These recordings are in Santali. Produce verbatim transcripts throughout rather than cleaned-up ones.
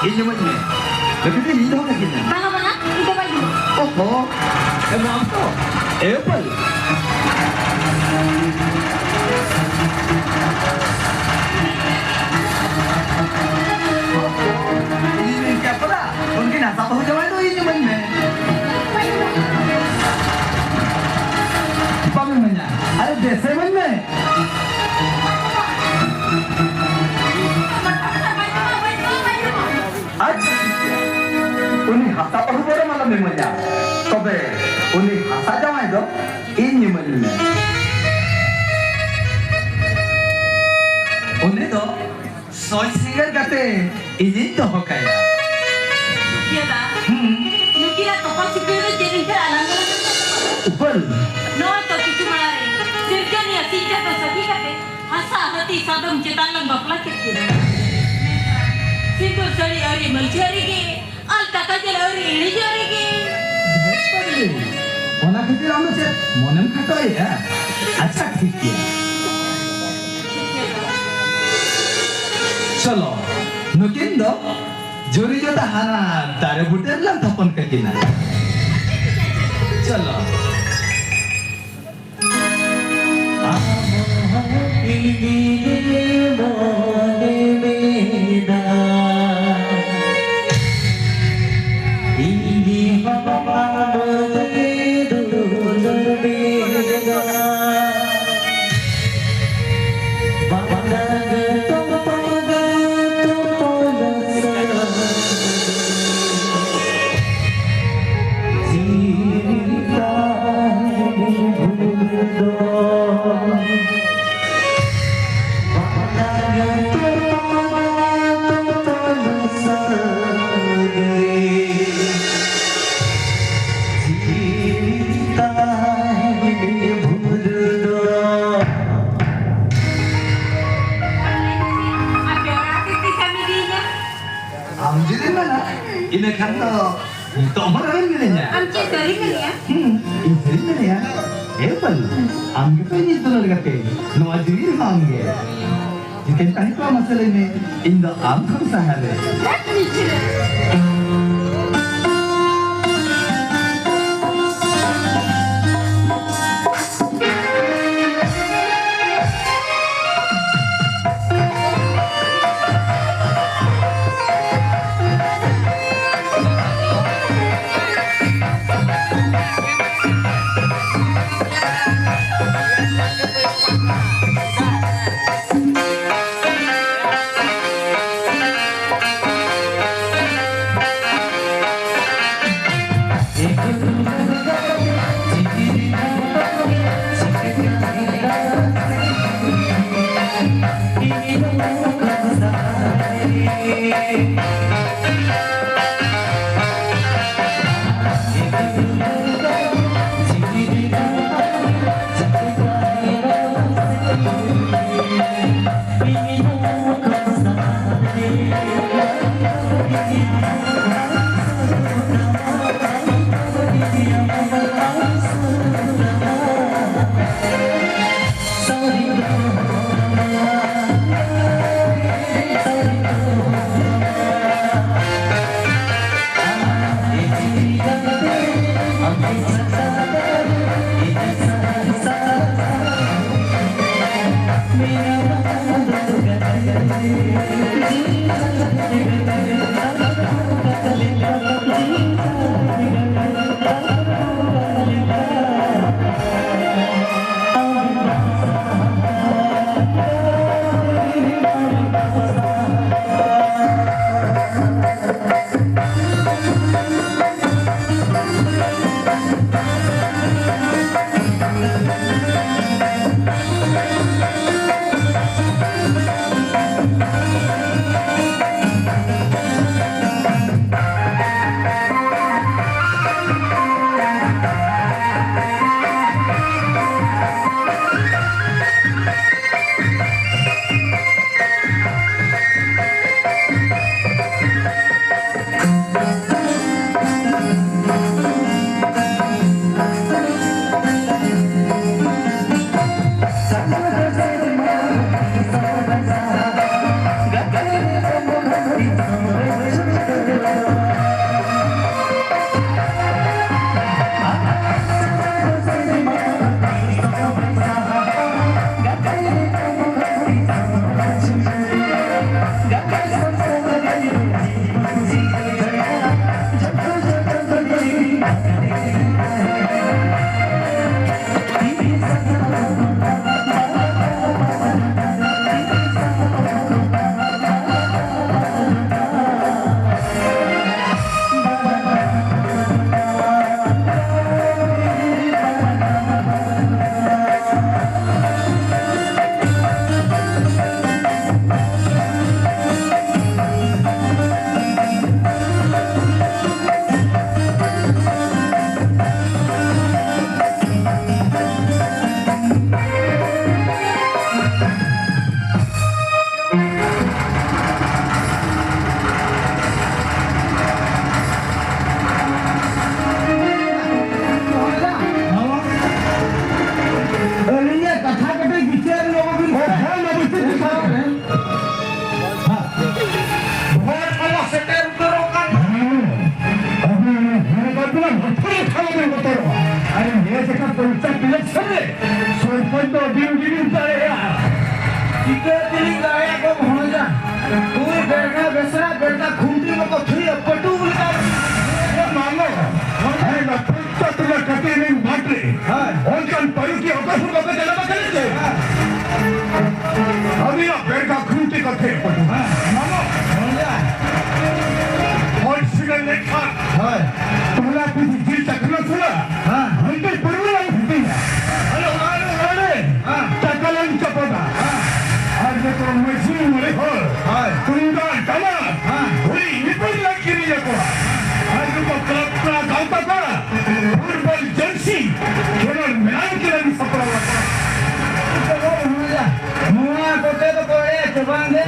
ᱤᱧ ᱮᱢᱟᱹᱧ ᱢᱮ᱾ ᱞᱟᱹᱠᱤ ᱫᱚ ᱤᱧ ᱫᱚᱦᱚ ᱠᱟᱹᱠᱤᱧᱟ᱾ ᱵᱟᱝᱟ, ᱵᱟᱝᱟ, ᱤᱧ ᱫᱚ ᱵᱟᱹᱧ ᱮᱢᱚᱜᱼᱟ᱾ ᱚᱦᱚ, ᱮᱢᱟᱢ ᱛᱚ᱾ ᱮ ᱩᱯᱟᱹᱞ᱾ ᱤᱧᱤᱧ ᱢᱮᱱ ᱠᱮᱫ ᱯᱟᱨᱟ, ᱩᱱᱠᱤᱱ ᱦᱟᱥᱟ ᱵᱟᱹᱦᱩ ᱡᱟᱶᱟᱭ ᱫᱚ ᱤᱧ ᱮᱢᱟᱹᱧ ᱢᱮ᱾ ᱵᱟᱢ ᱮᱢᱟᱹᱧᱟ? ᱟᱨᱮ ᱫᱮᱥᱮ ᱮᱢᱟᱹᱧ ᱢᱮ᱾ ᱟᱪᱪᱷᱟ, ᱩᱱᱤ ᱦᱟᱥᱟ ᱵᱟᱹᱦᱩ ᱵᱚᱨᱚᱢ ᱟᱞᱚᱢ ᱮᱢᱟᱹᱧᱟ, ᱛᱚᱵᱮ ᱩᱱᱤ ᱦᱟᱥᱟ ᱡᱟᱶᱟᱭ ᱫᱚ ᱤᱧ ᱮᱢᱟᱹᱧ ᱢᱮ᱾ ᱩᱱᱤ ᱫᱚ ᱥᱚᱡᱽ ᱥᱤᱸᱜᱟᱹᱲ ᱠᱟᱛᱮ ᱤᱧᱤᱧ ᱫᱚᱦᱚ ᱠᱟᱭᱟ᱾ ᱤᱭᱟᱹ ᱫᱟ, ᱦᱩᱸ᱾ ᱱᱩᱠᱤᱱᱟᱜ ᱛᱚᱯᱟ ᱥᱤᱠᱲᱤ ᱫᱚ ᱪᱮᱫ ᱤᱧ ᱯᱮ ᱟᱞᱟᱝ ᱟᱞᱟᱝ ᱠᱟᱱᱟ? ᱩᱯᱟᱹᱞ᱾ ᱱᱚᱜᱼᱚᱭ ᱛᱚ ᱠᱤᱪᱷᱩ ᱢᱟᱲᱟᱝ ᱨᱮ ᱥᱤᱨᱡᱚᱱᱤᱭᱟᱹ ᱥᱤᱧ ᱪᱟᱸᱫᱚ ᱥᱟᱹᱠᱷᱤ ᱠᱟᱛᱮ ᱦᱟᱥᱟ, ᱦᱟᱹᱛᱤ, ᱥᱟᱫᱚᱢ ᱪᱮᱛᱟᱱ ᱞᱟᱝ ᱵᱟᱯᱞᱟ ᱠᱮᱫ ᱠᱤᱱᱟ᱾ ᱢᱮᱱᱠᱷᱟᱱ ᱥᱤᱸᱫᱩᱨ ᱥᱟᱹᱲᱤ ᱟᱹᱣᱨᱤ ᱢᱟᱹᱞᱪᱷᱟᱹ ᱨᱮᱜᱮ, ᱟᱞᱛᱟ ᱠᱟᱡᱚᱞ ᱟᱹᱣᱨᱤ ᱤᱬᱤᱡᱚᱜ ᱨᱮᱜᱮ᱾ ᱫᱷᱮᱴ ᱯᱟᱜᱽᱞᱤ, ᱚᱱᱟ ᱠᱷᱟᱹᱛᱤᱨ ᱟᱢ ᱫᱚ ᱪᱮᱫ ᱢᱚᱱᱮᱢ ᱠᱷᱟᱴᱚᱭᱮᱫᱼᱟ? ᱟᱪᱪᱷᱟ, ᱴᱷᱤᱠ ᱜᱮᱭᱟ᱾ ᱪᱚᱞᱚ, ᱱᱩᱠᱤᱱ ᱫᱚ ᱡᱩᱨᱤ ᱡᱚᱛᱟ ᱦᱟᱱᱟ ᱫᱟᱨᱮ ᱵᱩᱴᱟᱹ ᱨᱮᱞᱟᱝ ᱛᱷᱟᱯᱚᱱ ᱠᱟᱹᱠᱤᱱᱟ᱾ ᱪᱚᱞᱚ᱾ ᱟᱢ ᱡᱩᱫᱤᱢ ᱢᱮᱱᱟ, ᱤᱱᱟᱹ ᱠᱷᱟᱱ ᱫᱚ ᱱᱤᱛᱚᱜ ᱦᱚᱸ ᱱᱚᱰᱮ ᱢᱤᱱᱟᱹᱧᱟ᱾ ᱟᱢ ᱪᱮᱫ ᱥᱟᱹᱨᱤ ᱢᱮᱱᱟᱭᱟ? ᱦᱩᱸ, ᱤᱧ ᱥᱟᱹᱨᱤ ᱢᱮᱱᱟᱭᱟ᱾ ᱮ ᱵᱟᱹᱵᱩ, ᱟᱢ ᱜᱮᱛᱚ ᱤᱧᱤᱡ ᱫᱩᱞᱟᱹᱲ ᱜᱟᱛᱮ, ᱱᱚᱣᱟ ᱡᱤᱣᱤ ᱨᱮᱦᱚᱸ ᱟᱢ ᱜᱮ᱾ ᱪᱤᱠᱟᱹᱧ ᱛᱟᱦᱮᱸ ᱠᱚᱜᱼᱟ ᱢᱟᱥᱮ ᱞᱟᱹᱭ ᱢᱮ, ᱤᱧ ᱫᱚ ᱟᱢ ᱠᱷᱚᱱ ᱥᱟᱦᱟ ᱨᱮ᱾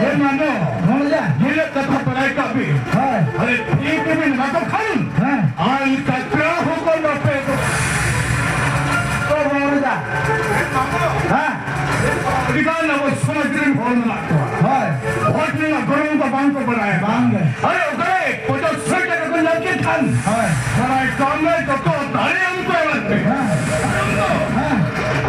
ᱦᱮᱸ, ᱢᱟᱱᱚ᱾ ᱦᱚᱲ ᱡᱟ᱾ ᱱᱤᱱᱟᱹᱜ ᱠᱟᱛᱷᱟ ᱵᱟᱲᱟᱭ ᱠᱟᱜ ᱵᱤᱱ᱾ ᱦᱳᱭ᱾ ᱟᱨᱮ, ᱴᱷᱤᱠ ᱜᱮᱵᱤᱱ ᱢᱮᱛᱟ ᱠᱚ ᱠᱷᱟᱱ᱾ ᱦᱮᱸ᱾ ᱟᱨ ᱠᱟᱛᱨᱟ ᱦᱚᱸᱠᱚ ᱱᱚᱛᱮ ᱠᱚ᱾ ᱛᱚ, ᱦᱚᱲ ᱡᱟ᱾ ᱦᱮᱸ᱾ ᱟᱹᱰᱤᱜᱟᱱ ᱟᱵᱚ ᱥᱚᱢᱟᱡᱽ ᱨᱮᱱ ᱦᱚᱲ ᱢᱮᱱᱟᱜ ᱠᱚᱣᱟ᱾ ᱦᱳᱭ᱾ ᱵᱷᱳᱴ ᱨᱮᱱᱟᱜ ᱜᱚᱱᱚᱝ ᱫᱚ ᱵᱟᱝ ᱠᱚ ᱵᱟᱲᱟᱭᱟ᱾ ᱵᱟᱝ ᱜᱮ᱾ ᱟᱨᱮ, ᱚᱠᱟᱨᱮ ᱯᱚᱸᱪᱟᱥ ᱥᱚ ᱴᱟᱠᱟ ᱠᱚ ᱧᱟᱢ ᱠᱮᱫ ᱠᱷᱟᱱ, ᱦᱳᱭ᱾ ᱵᱟᱲᱟᱭ ᱠᱟᱜ ᱢᱮ, ᱡᱚᱛᱚ ᱫᱟᱲᱮ ᱩᱱᱠᱩ ᱮᱢᱟᱫ ᱯᱮ᱾ ᱦᱮᱸ᱾ ᱦᱮᱸ᱾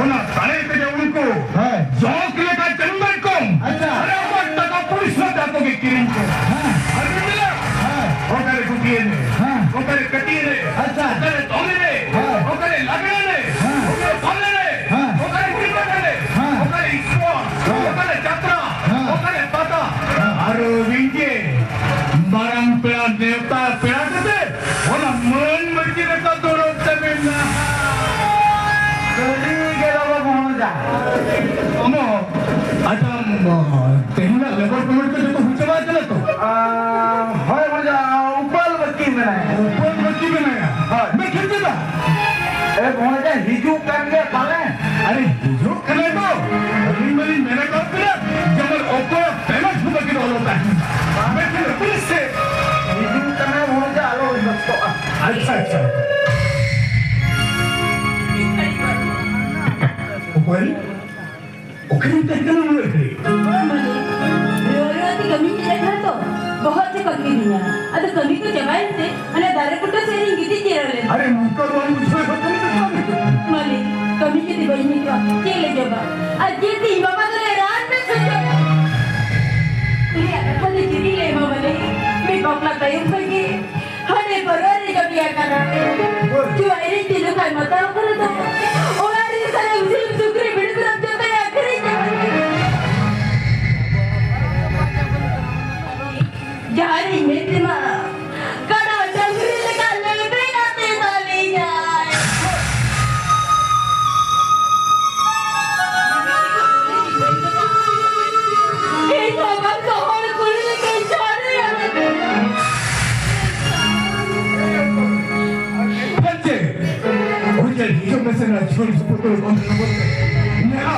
ᱚᱱᱟ ᱫᱟᱲᱮ ᱛᱮᱜᱮ ᱩᱱᱠᱩ ᱦᱮᱸ᱾ ᱡᱚᱸᱠ ᱞᱮᱠᱟ ᱪᱮᱢᱵᱟᱨ ᱠᱚᱢ᱾ ᱟᱪᱪᱷᱟ᱾ ᱟᱨᱮ ᱚᱠᱚᱭ ᱴᱟᱠᱟ ᱯᱩᱭᱥᱟᱹ ᱛᱮ ᱟᱠᱚ ᱜᱮ ᱠᱤᱨᱤᱧ ᱠᱚ᱾ ᱦᱮᱸ᱾ ᱟᱨ ᱢᱮᱱᱟ, ᱦᱮᱸ᱾ ᱚᱠᱟᱨᱮ ᱜᱩᱴᱤ ᱮᱱᱮᱡ? ᱦᱮᱸ᱾ ᱚᱠᱟᱨᱮ ᱠᱟᱹᱴᱤ ᱮᱱᱮᱡ? ᱟᱪᱪᱷᱟ᱾ ᱚᱠᱟᱨᱮ ᱫᱚᱝ ᱮᱱᱮᱡ? ᱦᱮᱸ᱾ ᱚᱠᱟᱨᱮ ᱞᱟᱜᱽᱲᱮ ᱮᱱᱮᱡ? ᱦᱮᱸ᱾ ᱚᱠᱟᱨᱮ ᱵᱚᱞ ᱮᱱᱮᱡ? ᱦᱮᱸ᱾ ᱚᱠᱟᱨᱮ ᱠᱨᱤᱠᱮᱴ ᱮᱱᱮᱡ? ᱦᱮᱸ᱾ ᱚᱠᱟᱨᱮ ᱥᱯᱳᱨᱴᱥ? ᱦᱮᱸ᱾ ᱚᱠᱟᱨᱮ ᱡᱟᱛᱨᱟ? ᱦᱮᱸ᱾ ᱚᱠᱟᱨᱮ ᱯᱟᱛᱟ? ᱦᱮᱸ᱾ ᱟᱨ ᱤᱧ ᱜᱮ ᱢᱟᱨᱟᱝ ᱯᱮᱲᱟ ᱱᱮᱣᱛᱟ ᱯᱮᱲᱟ ᱠᱟᱛᱮ ᱚᱱᱟ ᱢᱟᱹᱱ ᱢᱟᱹᱪᱤ ᱨᱮᱠᱚ ᱫᱩᱲᱩᱵ ᱛᱟᱵᱮᱱᱟ᱾ ᱥᱟᱹᱨᱤ ᱜᱮ ᱵᱟᱵᱟ ᱵᱷᱚᱸᱡᱟ᱾ ᱚᱱᱟ ᱟᱪᱪᱷᱟ, ᱛᱮᱦᱮᱧᱟᱜ ᱞᱮᱵᱟᱨ ᱯᱮᱢᱮᱱᱴ ᱠᱚ ᱡᱚᱛᱚ ᱦᱩᱭ ᱪᱟᱵᱟ ᱟᱠᱟᱱᱟ ᱛᱚ? ᱟᱸ, ᱦᱳᱭ ᱵᱷᱚᱸᱡᱟ, ᱩᱯᱟᱹᱞ ᱵᱟᱹᱠᱤ ᱢᱮᱱᱟᱭᱟ᱾ ᱩᱯᱟᱹᱞ ᱵᱟᱹᱠᱤ ᱢᱮᱱᱟᱭᱟ? ᱦᱳᱭ᱾ ᱢᱮ ᱠᱷᱮᱞ ᱪᱮᱫᱟ? ᱮ ᱵᱷᱚᱸᱡᱟ, ᱦᱤᱡᱩᱜ ᱠᱟᱱ ᱜᱮ ᱯᱟᱞᱮ᱾ ᱟᱨᱮ, ᱦᱤᱡᱩᱜ ᱠᱟᱱᱟᱭ ᱛᱚ, ᱟᱹᱞᱤᱧ ᱢᱟᱞᱤᱧ ᱢᱮᱱ ᱟᱠᱟᱫ ᱵᱤᱱᱟ, ᱡᱮᱢᱚᱱ ᱚᱠᱚᱭᱟᱜ ᱯᱮᱢᱮᱱᱴ ᱦᱚᱸ ᱵᱟᱹᱠᱤ ᱫᱚ ᱟᱞᱚ ᱛᱟᱦᱮᱱ᱾ ᱟᱵᱮᱱ ᱴᱷᱮᱱ ᱟᱹᱯᱤᱞ ᱥᱮ? ᱦᱤᱡᱩᱜ ᱠᱟᱱᱟᱭ ᱵᱷᱚᱸᱡᱟ, ᱟᱞᱚ ᱵᱮᱥᱛᱚᱜᱼᱟ᱾ ᱟᱪᱪᱷᱟ, ᱟᱪᱪᱷᱟ᱾ ᱚᱠᱚᱭ? ᱚᱠᱟᱨᱮᱢ ᱛᱟᱦᱮᱸ ᱠᱟᱱᱟ ᱩᱱᱟᱹᱜ ᱜᱷᱟᱹᱲᱤᱡ? ᱢᱟᱹᱞᱤᱠ, ᱨᱩᱣᱟᱹ ᱨᱩᱣᱟᱹ ᱛᱮ ᱠᱟᱹᱢᱤᱧ ᱪᱮᱫ ᱟᱠᱟᱫᱟ ᱛᱚ, ᱵᱚᱦᱚᱜ ᱪᱟᱯᱟᱫ ᱠᱤᱫᱤᱧᱟ᱾ ᱟᱫᱚ ᱠᱟᱹᱢᱤ ᱠᱚ ᱪᱟᱵᱟᱭᱮᱱ ᱛᱮ ᱦᱟᱱᱮ ᱫᱟᱨᱮ ᱵᱩᱴᱟᱹ ᱥᱮᱫ ᱨᱤᱧ ᱜᱤᱛᱤᱡ ᱡᱤᱨᱟᱹᱣ ᱞᱮᱱᱟ᱾ ᱟᱨᱮ, ᱱᱚᱝᱠᱟ ᱫᱚ ᱵᱟᱝ ᱵᱩᱡᱷᱟᱹᱣ ᱮᱫ ᱠᱟᱱᱟ᱾ ᱢᱟᱹᱞᱤᱠ, ᱠᱟᱹᱢᱤ ᱡᱩᱫᱤ ᱵᱟᱹᱧ ᱦᱤᱡᱩᱜᱼᱟ, ᱪᱮᱫ ᱞᱮ ᱡᱚᱢᱟ? ᱟᱨ ᱡᱮ ᱛᱤᱧ ᱵᱟᱵᱟ ᱫᱚᱞᱮ ᱨᱟᱱ ᱯᱮ ᱥᱮ ᱪᱮᱫ? ᱩᱱᱤᱭᱟᱜ ᱠᱟᱛᱷᱟ ᱫᱚ ᱪᱮᱫ ᱤᱧ ᱞᱟᱹᱭ ᱟᱢᱟ ᱢᱟᱹᱞᱤᱠ? ᱢᱤᱫ ᱵᱟᱯᱞᱟ ᱛᱟᱭᱚᱢ ᱠᱷᱚᱱ ᱜᱮ ᱦᱟᱱᱮ ᱯᱟᱹᱣᱨᱟᱹ ᱨᱮ ᱠᱟᱹᱢᱤ ᱟᱠᱟᱱᱟ᱾ ᱡᱩᱣᱟᱹ ᱮᱱᱮᱡ ᱛᱤᱸᱜᱩ ᱠᱷᱟᱱ ᱢᱟᱛᱟᱣ ᱠᱟᱱᱟ ᱛᱚ᱾ ᱚᱲᱟᱜ ᱨᱮ ᱥᱟᱱᱟᱢ ᱥᱤᱢ ᱥᱩᱠᱨᱤ ᱵᱷᱤᱰᱤ ᱢᱮᱨᱚᱢ ᱡᱚᱛᱚᱭ ᱟᱹᱠᱷᱨᱤᱧ ᱪᱟᱵᱟ ᱠᱮᱫᱟ᱾ ᱡᱟᱦᱟᱸ ᱨᱤᱧ ᱢᱮᱱ ᱛᱮᱢᱟ, ᱠᱟᱰᱟ ᱰᱟᱹᱝᱨᱤ ᱞᱮᱠᱟ ᱞᱮᱵᱮᱫ ᱟᱛᱮ ᱫᱟᱞᱤᱧᱟᱭ᱾ ᱤᱧ ᱦᱚᱸ ᱵᱟᱝ ᱫᱚ ᱦᱚᱲ ᱠᱩᱲᱤ ᱞᱮᱠᱟᱧ ᱡᱷᱟᱲᱮᱭᱟ᱾ ᱯᱟᱪᱮ ᱩᱭᱦᱟᱹᱨ ᱦᱤᱡᱩᱜ ᱢᱮᱥᱮ ᱱᱟ ᱡᱷᱩᱞ ᱡᱷᱩᱯᱩᱛᱩᱲ ᱵᱚᱱ ᱧᱮᱞᱟ᱾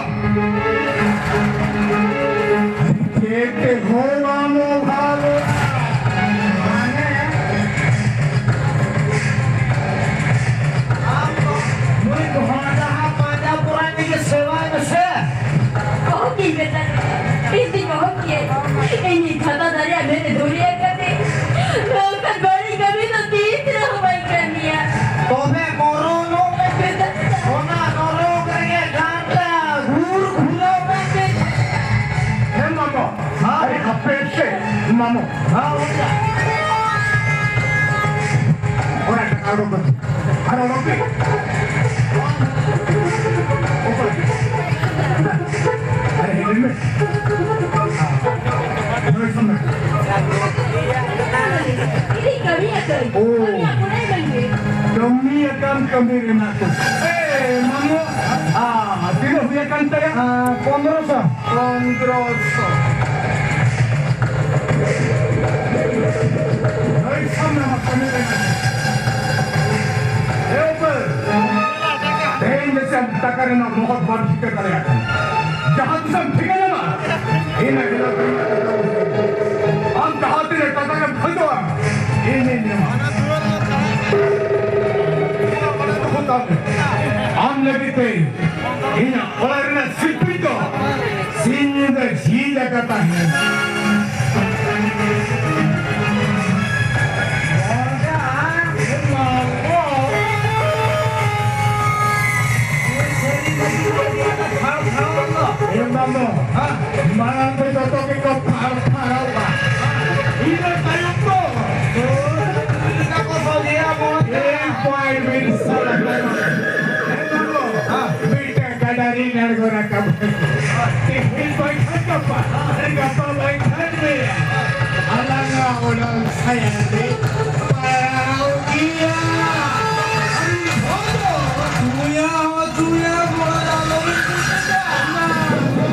ᱮᱠᱮ ᱦᱚᱲ ᱵᱟᱢ ᱚᱵᱷᱟᱵᱚᱜᱼᱟ᱾ ᱢᱟᱱᱮ, ᱟᱢ ᱫᱚ ᱱᱩᱭ ᱵᱷᱚᱸᱰᱟ ᱯᱟᱸᱡᱟ ᱯᱚᱨᱟᱭ ᱛᱮᱜᱮ ᱥᱮᱵᱟᱭ ᱢᱮᱥᱮ᱾ ᱚᱦᱚ ᱠᱤᱧ ᱢᱮᱛᱟ ᱫᱮᱭᱟ, ᱤᱧ ᱫᱩᱧ ᱚᱦᱚ ᱠᱮᱭᱟ᱾ ᱤᱧᱤᱧ ᱪᱷᱟᱛᱟ ᱫᱟᱨᱮᱭᱟᱜ ᱢᱮᱫ ᱮ ᱫᱷᱩᱲᱤ ᱟᱠᱟᱫᱮ᱾ ᱢᱮᱱᱠᱷᱟᱱ ᱵᱟᱹᱲᱤᱡ ᱠᱟᱹᱢᱤ ᱫᱚ ᱛᱤᱥ ᱨᱮᱦᱚᱸ ᱵᱟᱹᱧ ᱠᱟᱹᱢᱤᱭᱟ᱾ ᱛᱚᱵᱮ ᱢᱚᱨᱚᱱᱚᱜ ᱢᱮ᱾ ᱢᱮᱛᱟ ᱫᱮᱭᱟ᱾ ᱚᱱᱟ ᱱᱚᱨᱚᱠ ᱨᱮᱜᱮ ᱰᱟᱸᱰᱟ ᱜᱷᱩᱨ ᱜᱷᱩᱨᱟᱹᱣ ᱢᱮ᱾ ᱦᱮᱸ ᱢᱟᱢᱚ᱾ ᱦᱮᱸ᱾ ᱟᱨᱮ ᱦᱟᱯᱮ ᱥᱮ ᱢᱟᱢᱚ᱾ ᱦᱮᱸ, ᱚᱱᱠᱟ᱾ ᱚᱱᱟ ᱴᱟᱠᱟ ᱩᱰᱩᱠ ᱢᱮ᱾ ᱟᱨ ᱚᱰᱚᱠ ᱢᱮ᱾ ᱚᱠᱚᱭ? ᱟᱨᱮ ᱦᱮᱡ ᱞᱮᱱ ᱢᱮ᱾ ᱱᱚᱰᱮ ᱠᱷᱚᱱ ᱢᱮ᱾ ᱤᱧᱤᱧ ᱠᱟᱹᱢᱤᱭᱟ ᱠᱟᱹᱢᱤ᱾ ᱳ᱾ ᱠᱟᱹᱢᱤᱭᱟ ᱠᱚ, ᱱᱟᱭ ᱵᱟᱹᱧ ᱞᱟᱹᱭ᱾ ᱠᱟᱹᱢᱤ ᱟᱠᱟᱱ ᱠᱟᱹᱢᱤ ᱨᱮᱱᱟᱜ ᱠᱚ᱾ ᱮ, ᱢᱟᱢᱚ᱾ ᱟ, ᱛᱤᱱᱟᱹᱜ ᱦᱩᱭ ᱟᱠᱟᱱ ᱛᱟᱭᱟ? ᱟ, ᱯᱚᱱᱫᱽᱨᱚᱥᱚ᱾ ᱯᱚᱱᱫᱽᱨᱚᱥᱚ᱾ ᱱᱩᱭ ᱥᱟᱢᱱᱟ ᱢᱟ ᱠᱟᱹᱢᱤ ᱨᱮ ᱢᱮᱱᱟᱜ᱾ ᱮ ᱩᱯᱟᱹᱨ, ᱛᱮᱦᱮᱧ ᱫᱚ ᱪᱮᱫ ᱴᱟᱠᱟ ᱨᱮᱱᱟᱜ ᱢᱚᱦᱚᱛ ᱵᱟᱢ ᱴᱷᱤᱠᱟᱹ ᱫᱟᱲᱮᱭᱟᱜ ᱠᱟᱱᱟ? ᱡᱟᱦᱟᱸ ᱛᱤᱥᱮᱢ ᱴᱷᱤᱠᱟᱹ ᱧᱟᱢᱟ, ᱤᱱᱟᱹ ᱦᱤᱞᱳᱜ ᱜᱮ ᱤᱧᱟᱹᱜ ᱴᱟᱠᱟ ᱫᱚ᱾ ᱟᱢ ᱡᱟᱦᱟᱸ ᱛᱤᱱᱟᱹᱜ ᱴᱟᱠᱟ ᱜᱮᱢ ᱠᱷᱚᱡᱚᱜᱼᱟ, ᱤᱧᱤᱧ ᱮᱢᱟ᱾ ᱟᱢ ᱞᱟᱹᱜᱤᱫ ᱛᱮ ᱤᱧᱟᱹᱜ ᱚᱲᱟᱜ ᱨᱮᱱᱟᱜ ᱥᱤᱞᱯᱤᱧ ᱫᱚ ᱥᱤᱧ ᱧᱤᱫᱟᱹ ᱡᱷᱤᱡ ᱟᱠᱟ ᱛᱟᱦᱮᱱᱟ᱾ ᱮ ᱢᱟᱢᱚ, ᱢᱟᱲᱟᱝ ᱫᱚ ᱡᱚᱛᱚ ᱜᱮᱠᱚ ᱯᱷᱟᱲ ᱯᱷᱟᱲᱟᱣᱟ᱾ ᱤᱱᱟᱹ ᱛᱟᱭᱚᱢ ᱫᱚ ᱮᱠ ᱯᱚᱭᱮᱱᱴ ᱵᱤᱱ ᱥᱟᱞᱟ ᱠᱟᱱᱟ᱾ ᱮ ᱢᱟᱢᱚ, ᱢᱤᱫᱴᱟᱝ ᱜᱟᱰᱟ ᱨᱤᱧ ᱟᱬᱜᱚ ᱨᱟᱠᱟᱵ᱾ ᱛᱮᱦᱮᱧ ᱵᱟᱝᱠᱷᱟᱱ ᱜᱟᱯᱟ, ᱜᱟᱯᱟ ᱵᱟᱝᱠᱷᱟᱱ ᱢᱮᱭᱟᱝ, ᱟᱞᱟᱝᱟᱜ ᱚᱲᱟᱜ ᱥᱟᱭᱟ ᱨᱮ ᱯᱟᱲᱟᱣ ᱜᱮᱭᱟ᱾ ᱟᱹᱰᱤ ᱵᱷᱚᱫᱚᱨ᱾ ᱪᱩᱭᱟ ᱦᱚᱸ ᱪᱩᱭᱟ, ᱵᱚᱲ ᱟᱞᱚᱢ ᱪᱩᱭᱟ᱾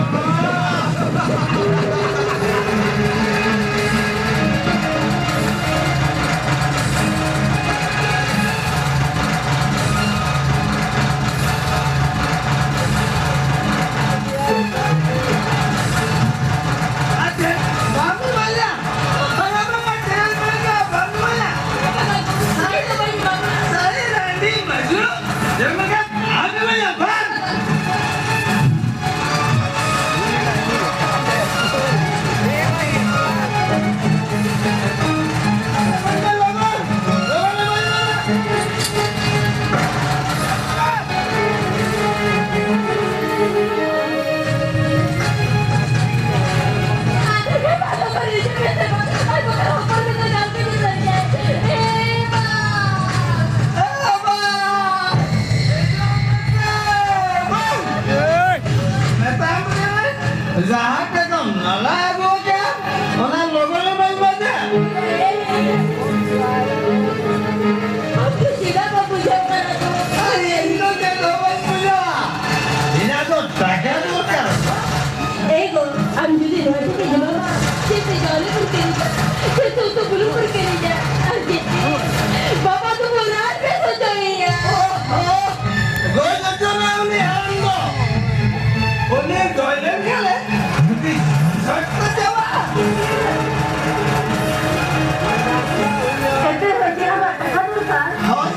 ᱦᱳᱭ,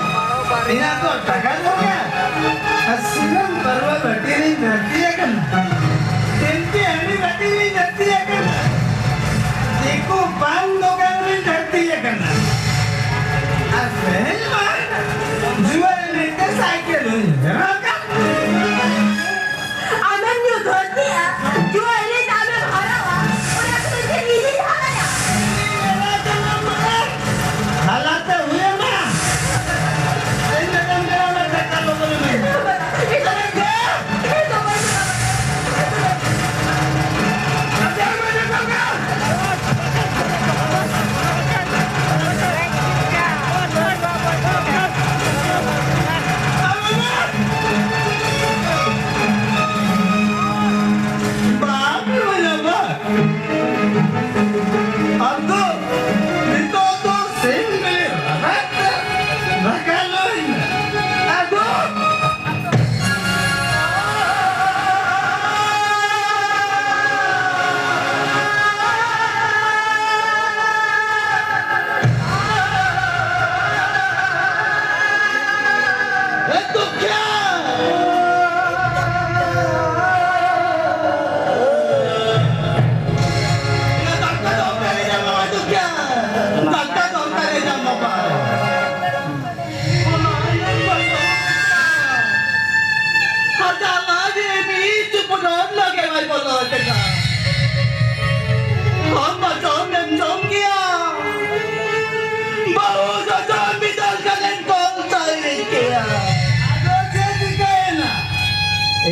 ᱤᱧᱟᱹᱜ ᱫᱚ ᱴᱟᱠᱟ ᱫᱚᱨᱠᱟᱨ᱾ ᱟᱨ ᱥᱩᱱᱩᱢ ᱯᱟᱹᱨᱣᱟᱹ ᱵᱟᱹᱴᱤ ᱨᱤᱧ ᱫᱷᱟᱹᱨᱛᱤ ᱟᱠᱟᱱᱟ᱾ ᱛᱤᱞᱯᱤ ᱦᱟᱺᱰᱤ ᱵᱟᱹᱴᱤ ᱨᱤᱧ ᱫᱷᱟᱹᱨᱛᱤ ᱟᱠᱟᱱᱟ᱾ ᱫᱤᱠᱩ ᱯᱟᱱ ᱫᱚᱠᱟᱱ ᱨᱤᱧ ᱫᱷᱟᱹᱨᱛᱤ ᱟᱠᱟᱱᱟ᱾ ᱟᱨ ᱯᱟᱹᱦᱤᱞ ᱢᱟ ᱡᱩᱣᱟᱹ ᱮᱱᱮᱡ ᱛᱮ ᱥᱟᱭᱠᱮᱞ ᱦᱚᱸᱧ ᱵᱮᱱᱟᱣ ᱟᱠᱟᱫ᱾ ᱟᱢᱮᱢ ᱧᱩ ᱫᱷᱟᱹᱨᱛᱤᱜᱼᱟ, ᱡᱩᱣᱟᱹ ᱮᱱᱮᱡ ᱛᱮ ᱟᱢᱮᱢ ᱦᱟᱨᱟᱜᱼᱟ, ᱚᱱᱟ ᱠᱷᱟᱹᱛᱤᱨ ᱛᱮ ᱤᱧᱤᱧ ᱦᱟᱨᱟᱭᱟ᱾ ᱦᱟᱞᱟᱛᱮ ᱦᱩᱭᱮᱱᱟ᱾ ᱤᱧ ᱫᱚ ᱵᱟᱹᱧ ᱪᱟᱞᱟᱣ ᱞᱮᱱ ᱠᱷᱟᱱ ᱠᱟᱞᱚ ᱵᱚᱞᱮ ᱢᱮ᱾ ᱵᱟᱯ ᱨᱮ ᱵᱟᱵᱟ᱾ ᱟᱫᱚ ᱱᱤᱛᱚᱜ ᱫᱚ ᱥᱤᱢ ᱵᱤᱞᱤ ᱨᱟᱠᱟᱵ ᱛᱮ ᱫᱟᱠᱟ ᱞᱩᱭ ᱢᱮ᱾ ᱟᱫᱚ ᱟᱢ ᱢᱟ ᱡᱚᱢᱮᱢ ᱡᱚᱢ ᱠᱮᱭᱟ᱾ ᱵᱟᱹᱦᱩ ᱡᱚᱡᱚᱢ ᱵᱤᱫᱟᱹᱞ ᱠᱷᱟᱱᱮᱢ ᱛᱚᱞ ᱛᱟᱭ ᱠᱮᱭᱟ᱾ ᱟᱫᱚ ᱪᱮᱫ ᱪᱤᱠᱟᱹᱭᱮᱱᱟ?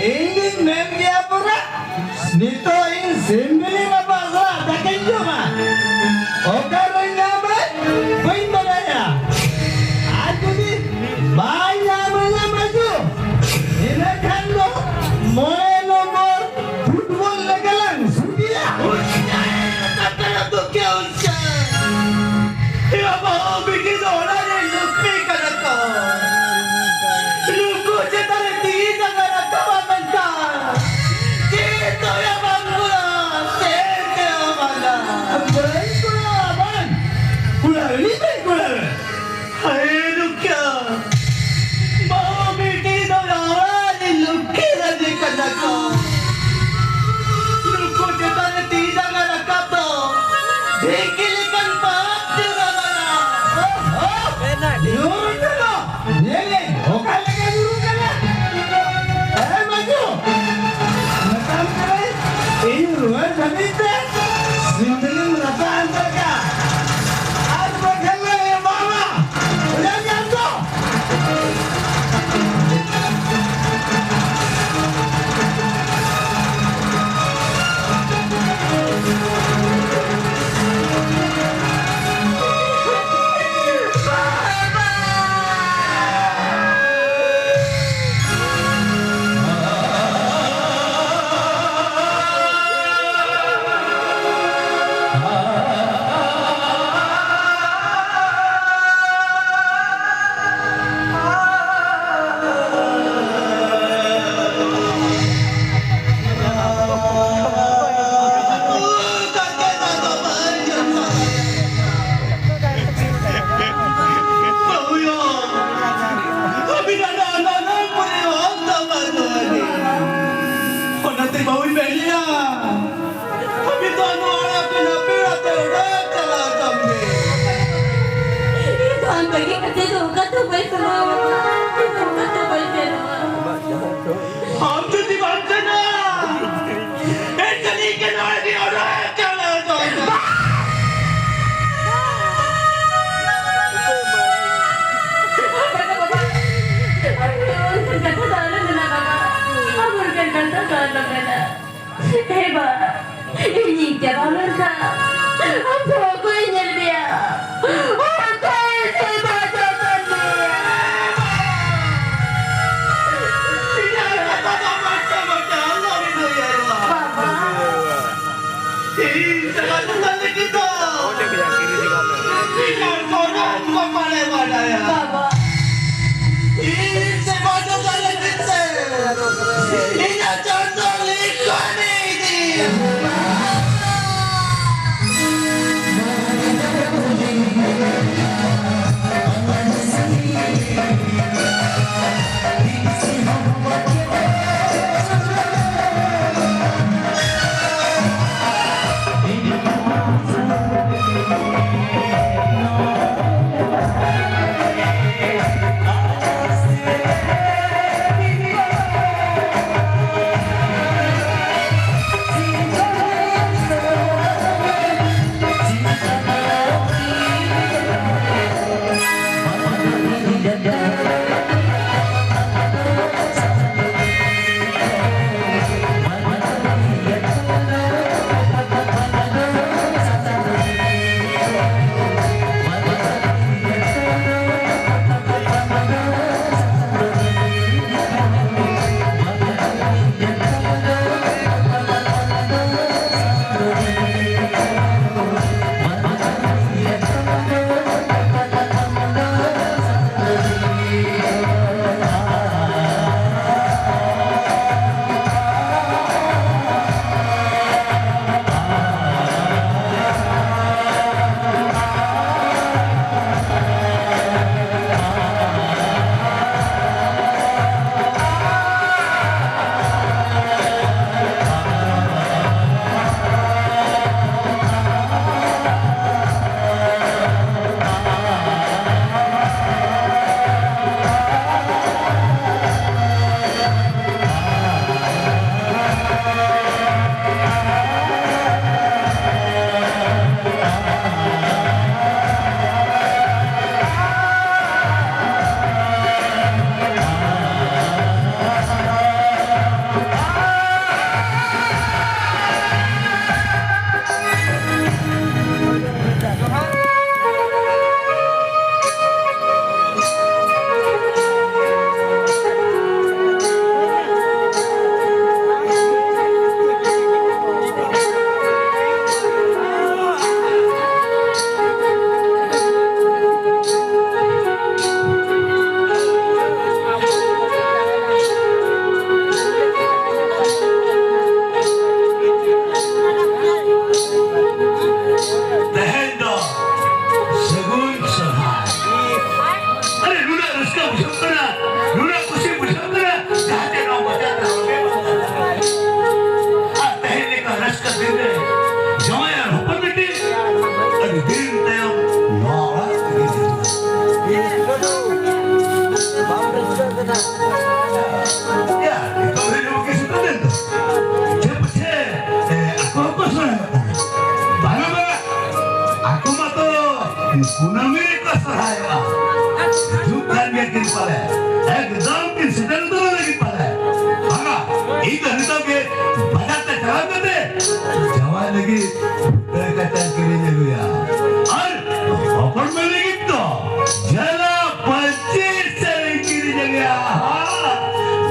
ᱤᱧ ᱫᱩᱧ ᱢᱮᱱ ᱜᱮᱭᱟ ᱯᱩᱨᱟᱹ, ᱱᱤᱛᱚᱜ ᱤᱧ ᱥᱤᱢ ᱵᱤᱞᱤ ᱨᱟᱯᱟᱜ ᱥᱟᱞᱟᱜ ᱫᱟᱠᱟᱧ ᱡᱚᱢᱟ᱾ ᱚᱠᱟᱨᱮᱧ ᱧᱟᱢᱟ? ᱵᱟᱹᱧ ᱵᱟᱲᱟᱭᱟ᱾ ᱟᱨ ᱡᱩᱫᱤ ᱵᱟᱭ ᱧᱟᱢ ᱞᱮᱱᱟ ᱢᱟᱹᱡᱩ, ᱤᱱᱟᱹ ᱠᱷᱟᱱ ᱫᱚ ᱢᱚᱬᱮ ᱱᱚᱢᱵᱚᱨ ᱯᱷᱩᱴᱵᱚᱞ ᱞᱮᱠᱟ ᱞᱟᱝ ᱥᱩᱴᱤᱭᱟ᱾ ᱮ ᱵᱟᱹᱦᱩ ᱵᱤᱴᱤ ᱫᱚ ᱚᱲᱟᱜ ᱨᱮ ᱞᱩᱠᱷᱢᱤ ᱠᱟᱱᱟ ᱠᱚ᱾ ᱱᱩᱠᱩ ᱪᱮᱛᱟᱱ ᱨᱮ ᱛᱤ ᱡᱟᱸᱜᱟ ᱨᱟᱠᱟᱵᱟ ᱢᱮᱱᱛᱮ ᱪᱮᱫ ᱫᱚᱭᱟ ᱵᱟᱝ ᱧᱮᱞᱮᱫ ᱚᱠᱟ ᱞᱮᱠᱟ ᱧᱩᱨᱩᱜ ᱠᱟᱱᱟ? ᱮ ᱢᱟᱹᱡᱩ, ᱢᱮᱛᱟᱢ ᱠᱟᱹᱱᱟᱹᱧ, ᱤᱧ ᱨᱩᱣᱟᱹᱲ ᱫᱷᱟᱹᱵᱤᱡ ᱛᱮ ᱥᱤᱢ ᱵᱤᱞᱤᱢ ᱨᱟᱯᱟᱜ ᱦᱟᱱᱛᱟᱲ ᱠᱟᱜᱼᱟ᱾ ᱟᱨ ᱵᱟᱠᱷᱟᱱ ᱞᱮ ᱮᱢᱟᱢᱟ᱾ ᱵᱩᱡᱷᱟᱹᱣ ᱠᱮᱫᱟᱢ ᱛᱚ? ᱚᱱᱟᱛᱮ ᱵᱟᱹᱦᱩᱧ ᱢᱮᱱᱮᱜᱼᱟ, ᱟᱹᱵᱤᱱ ᱫᱚ ᱱᱚᱣᱟ ᱟᱲᱟᱜ ᱯᱮ, ᱱᱟᱯᱮ ᱚᱲᱟᱜ ᱛᱮ ᱚᱲᱟᱜ ᱪᱟᱞᱟᱜ ᱛᱟᱢ ᱯᱮ᱾ ᱤᱧ ᱫᱚ ᱟᱢ ᱵᱟᱹᱜᱤ ᱠᱟᱛᱮ ᱫᱚ ᱚᱠᱟ ᱛᱮᱦᱚᱸ ᱵᱟᱹᱧ ᱥᱮᱱᱚᱜᱼᱟ ᱵᱟᱵᱟ, ᱤᱧ ᱫᱚ ᱚᱠᱟ ᱛᱮᱦᱚᱸ ᱵᱟᱹᱧ ᱥᱮᱱᱚᱜᱼᱟ᱾ ᱟᱢ ᱡᱩᱫᱤ ᱵᱟᱢ ᱥᱮᱱᱚᱜᱼᱟ, ᱮᱱᱠᱷᱟᱱ ᱤᱧ ᱜᱮ ᱱᱚᱣᱟ ᱜᱮ ᱚᱲᱟᱜ ᱪᱟᱞᱟᱣ ᱫᱚ᱾ ᱵᱟᱵᱟ, ᱵᱟᱵᱟ, ᱚᱱᱠᱟᱱ ᱠᱟᱛᱷᱟ ᱫᱚ ᱟᱞᱚᱢ ᱢᱮᱱᱟ ᱵᱟᱵᱟ, ᱟᱢ ᱚᱱᱠᱟᱱ ᱠᱟᱛᱷᱟ ᱫᱚ ᱟᱞᱚᱢ ᱢᱮᱱᱟ᱾ ᱦᱮ ᱵᱟ, ᱤᱧᱤᱧ ᱪᱟᱞᱟᱣ ᱞᱮᱱᱠᱷᱟᱱ ᱟᱢ ᱫᱚ ᱚᱠᱚᱭᱮ ᱧᱮᱞ ᱢᱮᱭᱟ? ᱚᱠᱚᱭᱮ ᱥᱮᱵᱟ ᱡᱚᱛᱚᱱ ᱢᱮᱭᱟ? ᱤᱧᱟᱜ ᱠᱟᱛᱷᱟ ᱫᱚ ᱢᱟᱪᱟ ᱢᱟᱪᱟ ᱟᱞᱚᱢ ᱞᱟᱹᱭᱟ᱾ ᱵᱟᱵᱟ᱾ ᱤᱧ ᱥᱮᱵᱟ ᱡᱚᱛᱚᱱ ᱞᱟᱹᱜᱤᱫ ᱫᱚ ᱤᱧᱟᱜ ᱜᱚᱨᱚᱡᱽ ᱠᱚ ᱵᱟᱲᱟᱭ ᱵᱟᱰᱟᱭᱟ᱾ ᱵᱟᱵᱟ᱾ ᱤᱧ ᱥᱮᱵᱟ ᱡᱚᱛᱚᱱ ᱞᱟᱹᱜᱤᱫ ᱛᱮ ᱤᱧᱟᱜ ᱪᱟᱸᱫᱚ ᱞᱤᱠᱷᱚᱱᱤ ᱤᱫᱤ᱾ ᱠᱩᱱᱟᱹᱢᱤ ᱨᱮᱠᱚ ᱥᱚᱨᱦᱟᱭᱚᱜᱼᱟ᱾ ᱦᱤᱡᱩᱜ ᱠᱟᱱ ᱜᱮᱭᱟ ᱠᱤᱱ ᱯᱟᱞᱮ, ᱮᱠᱫᱚᱢ ᱠᱤᱱ ᱥᱮᱴᱮᱨ ᱩᱛᱟᱹᱨ ᱞᱟᱹᱜᱤᱫ ᱯᱟᱞᱮ᱾ ᱵᱟᱝᱟ, ᱤᱧ ᱫᱚ ᱱᱤᱛᱚᱜ ᱜᱮ ᱵᱟᱡᱟᱨ ᱛᱮ ᱪᱟᱞᱟᱣ ᱠᱟᱛᱮ ᱡᱟᱶᱟᱭ ᱞᱟᱹᱜᱤᱫ ᱵᱩᱴᱟᱹ ᱠᱟᱪᱟ ᱠᱤᱨᱤᱧ ᱟᱹᱜᱩᱭᱟ᱾ ᱟᱨ ᱦᱚᱯᱚᱱ ᱢᱟᱹᱭ ᱞᱟᱹᱜᱤᱫ ᱫᱚ ᱡᱷᱟᱹᱞᱟ ᱯᱟᱹᱧᱪᱤ ᱥᱟᱹᱲᱤ ᱠᱤᱨᱤᱧ ᱟᱹᱜᱩᱭᱟ᱾ ᱦᱟ,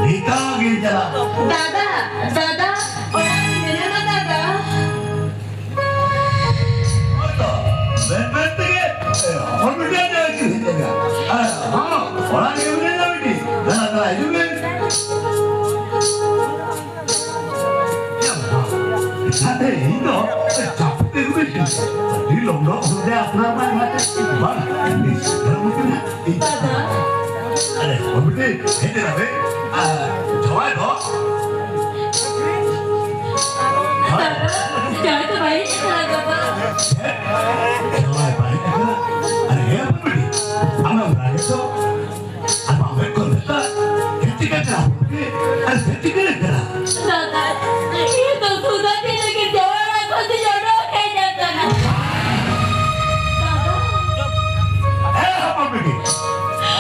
ᱱᱤᱛᱚᱜ ᱜᱤᱧ ᱪᱟᱞᱟᱜ᱾ ᱫᱟᱫᱟ, ᱫᱟᱫᱟ, ᱚᱲᱟᱜ ᱨᱮ ᱢᱮᱱᱟᱢᱟ ᱫᱟᱫᱟ? ᱦᱳᱭ ᱛᱚ, ᱢᱮᱱ ᱢᱮᱱ ᱛᱮᱜᱮ, ᱮ, ᱦᱚᱯᱚᱱ ᱵᱤᱴᱤ ᱟᱡ ᱡᱟᱶᱟᱭ ᱠᱤᱱ ᱦᱮᱡ ᱮᱱᱟ᱾ ᱟᱨ ᱦᱚᱸ, ᱚᱲᱟᱜ ᱨᱮᱜᱮ ᱢᱮᱱᱟᱭᱟ ᱵᱤᱴᱤ᱾ ᱫᱮᱞᱟ, ᱫᱮᱞᱟ, ᱦᱤᱡᱩᱜ ᱢᱮ᱾ ᱮ ᱵᱟᱵᱟ, ᱮᱱᱠᱷᱟᱱ ᱤᱧ ᱫᱚ ᱡᱟᱹᱯᱩᱫ ᱛᱮ ᱜᱩᱡᱩᱜ ᱤᱧ᱾ ᱟᱹᱰᱤ ᱞᱚᱜᱚᱱ ᱦᱚᱲ ᱫᱚ ᱟᱯᱱᱟᱨ ᱢᱟ ᱮᱱᱠᱷᱟᱱ ᱵᱟᱝ, ᱥᱮᱴᱮᱨ ᱢᱟ ᱠᱟᱱᱟ᱾ ᱫᱟᱫᱟ᱾ ᱟᱨᱮ, ᱦᱚᱯᱚᱱ ᱵᱤᱴᱤ, ᱦᱮᱡ ᱮᱱᱟ ᱵᱮ᱾ ᱟᱨ ᱡᱟᱶᱟᱭ ᱫᱚ ᱵᱟᱵᱟ, ᱡᱟᱶᱟᱭ ᱫᱚ ᱵᱟᱭ ᱦᱮᱡ ᱟᱠᱟᱱᱟ, ᱵᱟᱵᱟ᱾ ᱪᱮᱫ? ᱡᱟᱶᱟᱭ ᱵᱟᱭ ᱦᱮᱡ ᱟᱠᱟᱱᱟ? ᱟᱨ ᱦᱮᱸ, ᱵᱟᱹᱵᱩ, ᱟᱢᱮᱢ ᱨᱟᱜᱮᱫ ᱫᱚ? ᱟᱨ ᱵᱟᱢ ᱦᱮᱡ ᱠᱚᱜ ᱞᱮᱫᱟ? ᱪᱮᱫ ᱪᱤᱠᱟᱹ ᱠᱟᱱᱟ, ᱵᱟᱹᱵᱩ? ᱟᱨ ᱪᱮᱫ ᱪᱤᱠᱟᱹ ᱠᱟᱱᱟ? ᱫᱟᱫᱟ, ᱤᱧ ᱫᱚ ᱥᱩᱫᱷᱟ ᱛᱤ ᱞᱟᱹᱜᱤᱫ ᱡᱟᱶᱟᱭ ᱚᱲᱟᱜ ᱠᱷᱚᱱ ᱫᱚᱧ ᱚᱰᱚᱠ ᱦᱮᱡ ᱟᱠᱟᱱᱟ᱾ ᱫᱟᱫᱟ᱾ ᱦᱮᱸ, ᱦᱚᱯᱚᱱ ᱵᱤᱴᱤ,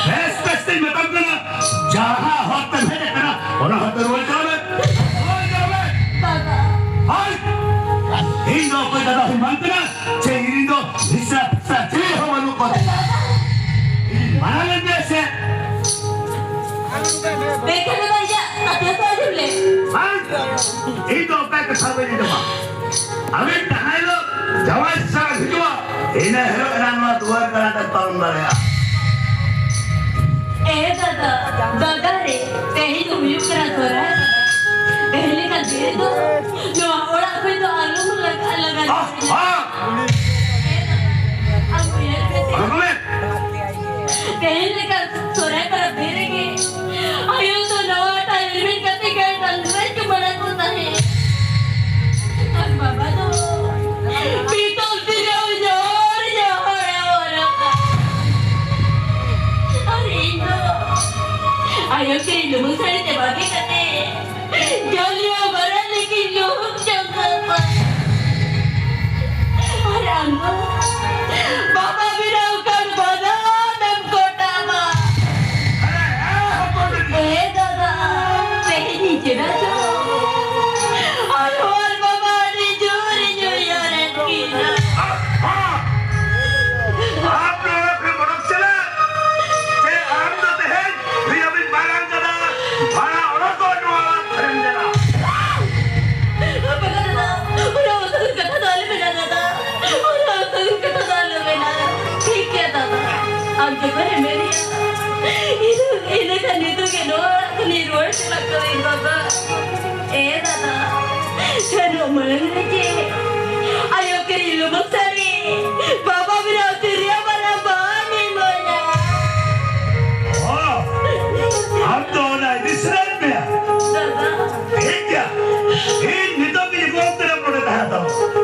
ᱵᱮᱥ ᱵᱮᱥ ᱛᱤᱧ ᱢᱮᱛᱟᱢ ᱠᱟᱱᱟ, ᱡᱟᱦᱟᱸ ᱦᱚᱨ ᱛᱮᱢ ᱦᱮᱡ ᱟᱠᱟᱱᱟ, ᱚᱱᱟ ᱦᱚᱨ ᱛᱮ ᱨᱩᱣᱟᱹᱲ ᱪᱟᱞᱟᱜ ᱢᱮ᱾ ᱨᱩᱣᱟᱹᱲ ᱪᱟᱞᱟᱜ ᱢᱮ᱾ ᱫᱟᱫᱟ᱾ ᱦᱳᱭ᱾ ᱤᱧ ᱫᱚ ᱚᱠᱚᱭ ᱫᱟᱫᱟ ᱦᱚᱸᱧ ᱵᱟᱝ ᱠᱟᱱᱟ, ᱪᱮ ᱤᱧ ᱫᱚ ᱢᱤᱥᱨᱟ ᱯᱷᱤᱥᱨᱟ ᱪᱤᱞᱤ ᱦᱚᱸ ᱵᱟᱹᱱᱩᱜ ᱠᱚᱣᱟ᱾ ᱤᱧ ᱢᱟᱱᱟ ᱞᱮᱫ ᱢᱮᱭᱟ ᱥᱮ? ᱵᱮᱠᱷᱟᱱ ᱫᱚ ᱤᱧᱟᱜ ᱠᱟᱛᱷᱟ ᱫᱚ ᱟᱸᱡᱚᱢ ᱞᱮ᱾ ᱵᱟᱝ᱾ ᱤᱧ ᱫᱚ ᱚᱠᱚᱭ ᱠᱟᱛᱷᱟ ᱵᱟᱹᱧ ᱟᱸᱡᱚᱢᱟ᱾ ᱟᱢᱤᱡ ᱡᱟᱦᱟᱸ ᱦᱤᱞᱳᱜ ᱡᱟᱶᱟᱭ ᱥᱟᱞᱟᱜ ᱦᱤᱡᱩᱜᱼᱟ, ᱤᱱᱟᱹ ᱦᱤᱞᱳᱜ ᱮᱱᱟᱝ ᱱᱚᱣᱟ ᱫᱩᱣᱟᱹᱨ ᱜᱟᱰᱟ ᱛᱮᱢ ᱯᱟᱨᱚᱢ ᱫᱟᱲᱮᱭᱟᱜᱼᱟ᱾ ᱮ ᱫᱟᱫᱟ, ᱫᱟᱫᱟ ᱨᱮ, ᱛᱮᱦᱮᱧ ᱫᱚ ᱦᱩᱭᱩᱜ ᱠᱟᱱᱟ ᱥᱚᱦᱨᱟᱭ ᱯᱟᱛᱟ᱾ ᱛᱮᱦᱮᱧ ᱞᱮᱠᱟ ᱫᱤᱱ ᱨᱮᱫᱚ ᱱᱚᱣᱟ ᱚᱲᱟᱜ ᱠᱷᱚᱱ ᱫᱚ ᱟᱞᱚᱢ ᱞᱟᱜᱟ, ᱞᱟᱜᱟ ᱟᱦ, ᱫᱟᱲᱮᱭᱟᱜᱼᱟ᱾ ᱟᱦ᱾ ᱮ ᱫᱟᱫᱟ, ᱟᱢ ᱩᱭᱦᱟᱹᱨ ᱢᱮᱥᱮ᱾ ᱚᱱᱟ ᱠᱚ ᱢᱮ᱾ ᱛᱮᱦᱮᱧ ᱞᱮᱠᱟ ᱥᱚᱦᱨᱟᱭ ᱯᱚᱨᱚᱵᱽ ᱫᱤᱱ ᱨᱮᱜᱮ ᱟᱭᱳ ᱫᱚ ᱱᱟᱣᱟ ᱦᱟᱴᱟᱜ ᱨᱤᱢᱤᱞ ᱠᱟᱛᱮ ᱜᱟᱹᱭ ᱰᱟᱝᱨᱤ ᱪᱩᱢᱟᱹᱲᱟ ᱠᱚ ᱛᱟᱦᱮᱸᱫ᱾ ᱟᱨ ᱵᱟᱵᱟ ᱫᱚ ᱯᱤᱛᱚᱞ ᱛᱤᱨᱭᱳ ᱡᱚᱦᱚᱨ ᱡᱚᱦᱚᱨ ᱮ ᱚᱨ ᱟᱠᱟᱫ᱾ ᱟᱨ ᱤᱧ ᱫᱚ ᱟᱭᱳ ᱠᱤᱨᱤᱧ ᱞᱩᱢᱟᱹᱝ ᱥᱟᱹᱲᱤ ᱛᱮ ᱵᱟᱸᱫᱮ ᱠᱟᱛᱮ ᱡᱟᱹᱞᱤᱭᱟᱹ ᱵᱟᱨᱟ ᱞᱮᱠᱤᱱ ᱞᱩᱦᱩᱠ ᱡᱚᱝ ᱠᱟᱱᱟ᱾ ᱟᱨ ᱟᱢ ᱫᱚ ᱵᱟᱵᱟ ᱵᱤᱱ ᱱᱤᱛᱚᱜ ᱜᱮ ᱱᱚᱣᱟ ᱚᱲᱟᱜ ᱠᱷᱚᱱᱤᱧ ᱨᱩᱣᱟᱹᱲ ᱪᱟᱞᱟᱜ ᱠᱟᱹᱱᱟᱹᱧ ᱵᱟᱵᱟ᱾ ᱮ ᱫᱟᱫᱟ, ᱥᱮᱱᱚᱜ ᱢᱟᱲᱟᱝ ᱨᱮ ᱪᱮᱫ ᱟᱭᱳ ᱠᱤᱨᱤᱧ ᱞᱩᱵᱩᱜ ᱥᱟᱹᱲᱤ ᱵᱟᱵᱟ ᱵᱮᱱᱟᱣ ᱛᱤᱨᱭᱳ ᱵᱟᱱᱟᱢ ᱵᱟᱢ ᱤᱢᱟᱹᱧᱟ? ᱚ, ᱟᱢ ᱫᱚ ᱚᱱᱟ ᱵᱤᱥᱨᱟᱢ ᱢᱮᱭᱟ᱾ ᱫᱟᱫᱟ᱾ ᱴᱷᱤᱠ ᱜᱮᱭᱟ, ᱤᱧ ᱱᱤᱛᱚᱜ ᱜᱮ ᱜᱚᱜ ᱛᱮ ᱱᱚᱰᱮ ᱛᱟᱦᱮᱸ ᱦᱟᱛᱟᱲᱚᱜ᱾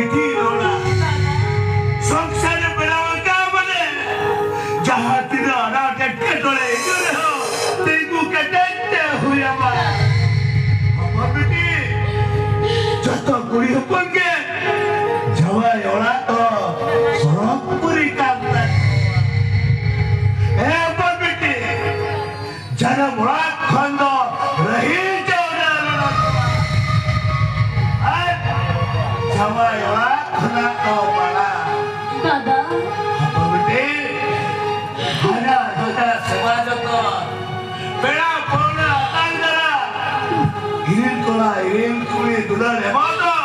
ᱤᱫᱤ ᱨᱚᱲᱟ᱾ ᱥᱚᱝᱥᱟᱨ ᱮ ᱵᱮᱱᱟᱣ ᱟᱠᱟᱫ ᱢᱟᱱᱮ, ᱡᱟᱦᱟᱸ ᱛᱤᱱᱟᱹᱜ ᱟᱱᱟᱴ ᱮᱴᱠᱮᱴᱚᱬᱮ ᱦᱤᱡᱩᱜ ᱨᱮᱦᱚᱸ, ᱛᱤᱸᱜᱩ ᱠᱮᱴᱮᱡ ᱛᱮ ᱦᱩᱭ ᱟᱢᱟ᱾ ᱦᱚᱯᱚᱱ ᱵᱤᱴᱤ, ᱡᱚᱛᱚ ᱠᱩᱲᱤ ᱦᱚᱯᱚᱱ ᱜᱮ ᱡᱟᱶᱟᱭ ᱚᱲᱟᱜ ᱫᱚ ᱥᱚᱨᱚᱜᱽ ᱯᱩᱨᱤ ᱠᱟᱱ ᱛᱟᱠᱚᱣᱟ᱾ ᱦᱮᱸ ᱦᱚᱯᱚᱱ ᱵᱤᱴᱤ, ᱡᱟᱱᱟᱢ ᱚᱲᱟᱜ ᱠᱷᱚᱱ ᱫᱚ ᱨᱟᱹᱦᱤ ᱪᱟᱣᱞᱮ ᱟᱞᱚ ᱟᱫᱚᱜᱼᱟ᱾ ᱟᱨ ᱡᱟᱶᱟᱭ ᱚᱲᱟᱜ ᱠᱷᱚᱱᱟᱜ ᱫᱚ ᱢᱟᱲᱟᱝ᱾ ᱫᱟᱫᱟ᱾ ᱦᱚᱯᱚᱱ ᱵᱤᱴᱤ, ᱦᱟᱡᱟᱨ ᱦᱟᱡᱟᱨ ᱥᱮᱵᱟ ᱡᱚᱛᱚᱱ, ᱯᱮᱲᱟ ᱯᱟᱹᱣᱲᱟᱹ ᱟᱛᱟᱝ ᱫᱟᱨᱟᱢ, ᱤᱨᱤᱞ ᱠᱚᱲᱟ, ᱤᱨᱤᱞ ᱠᱩᱲᱤ, ᱫᱩᱞᱟᱹᱲ ᱮᱢᱟ ᱫᱚ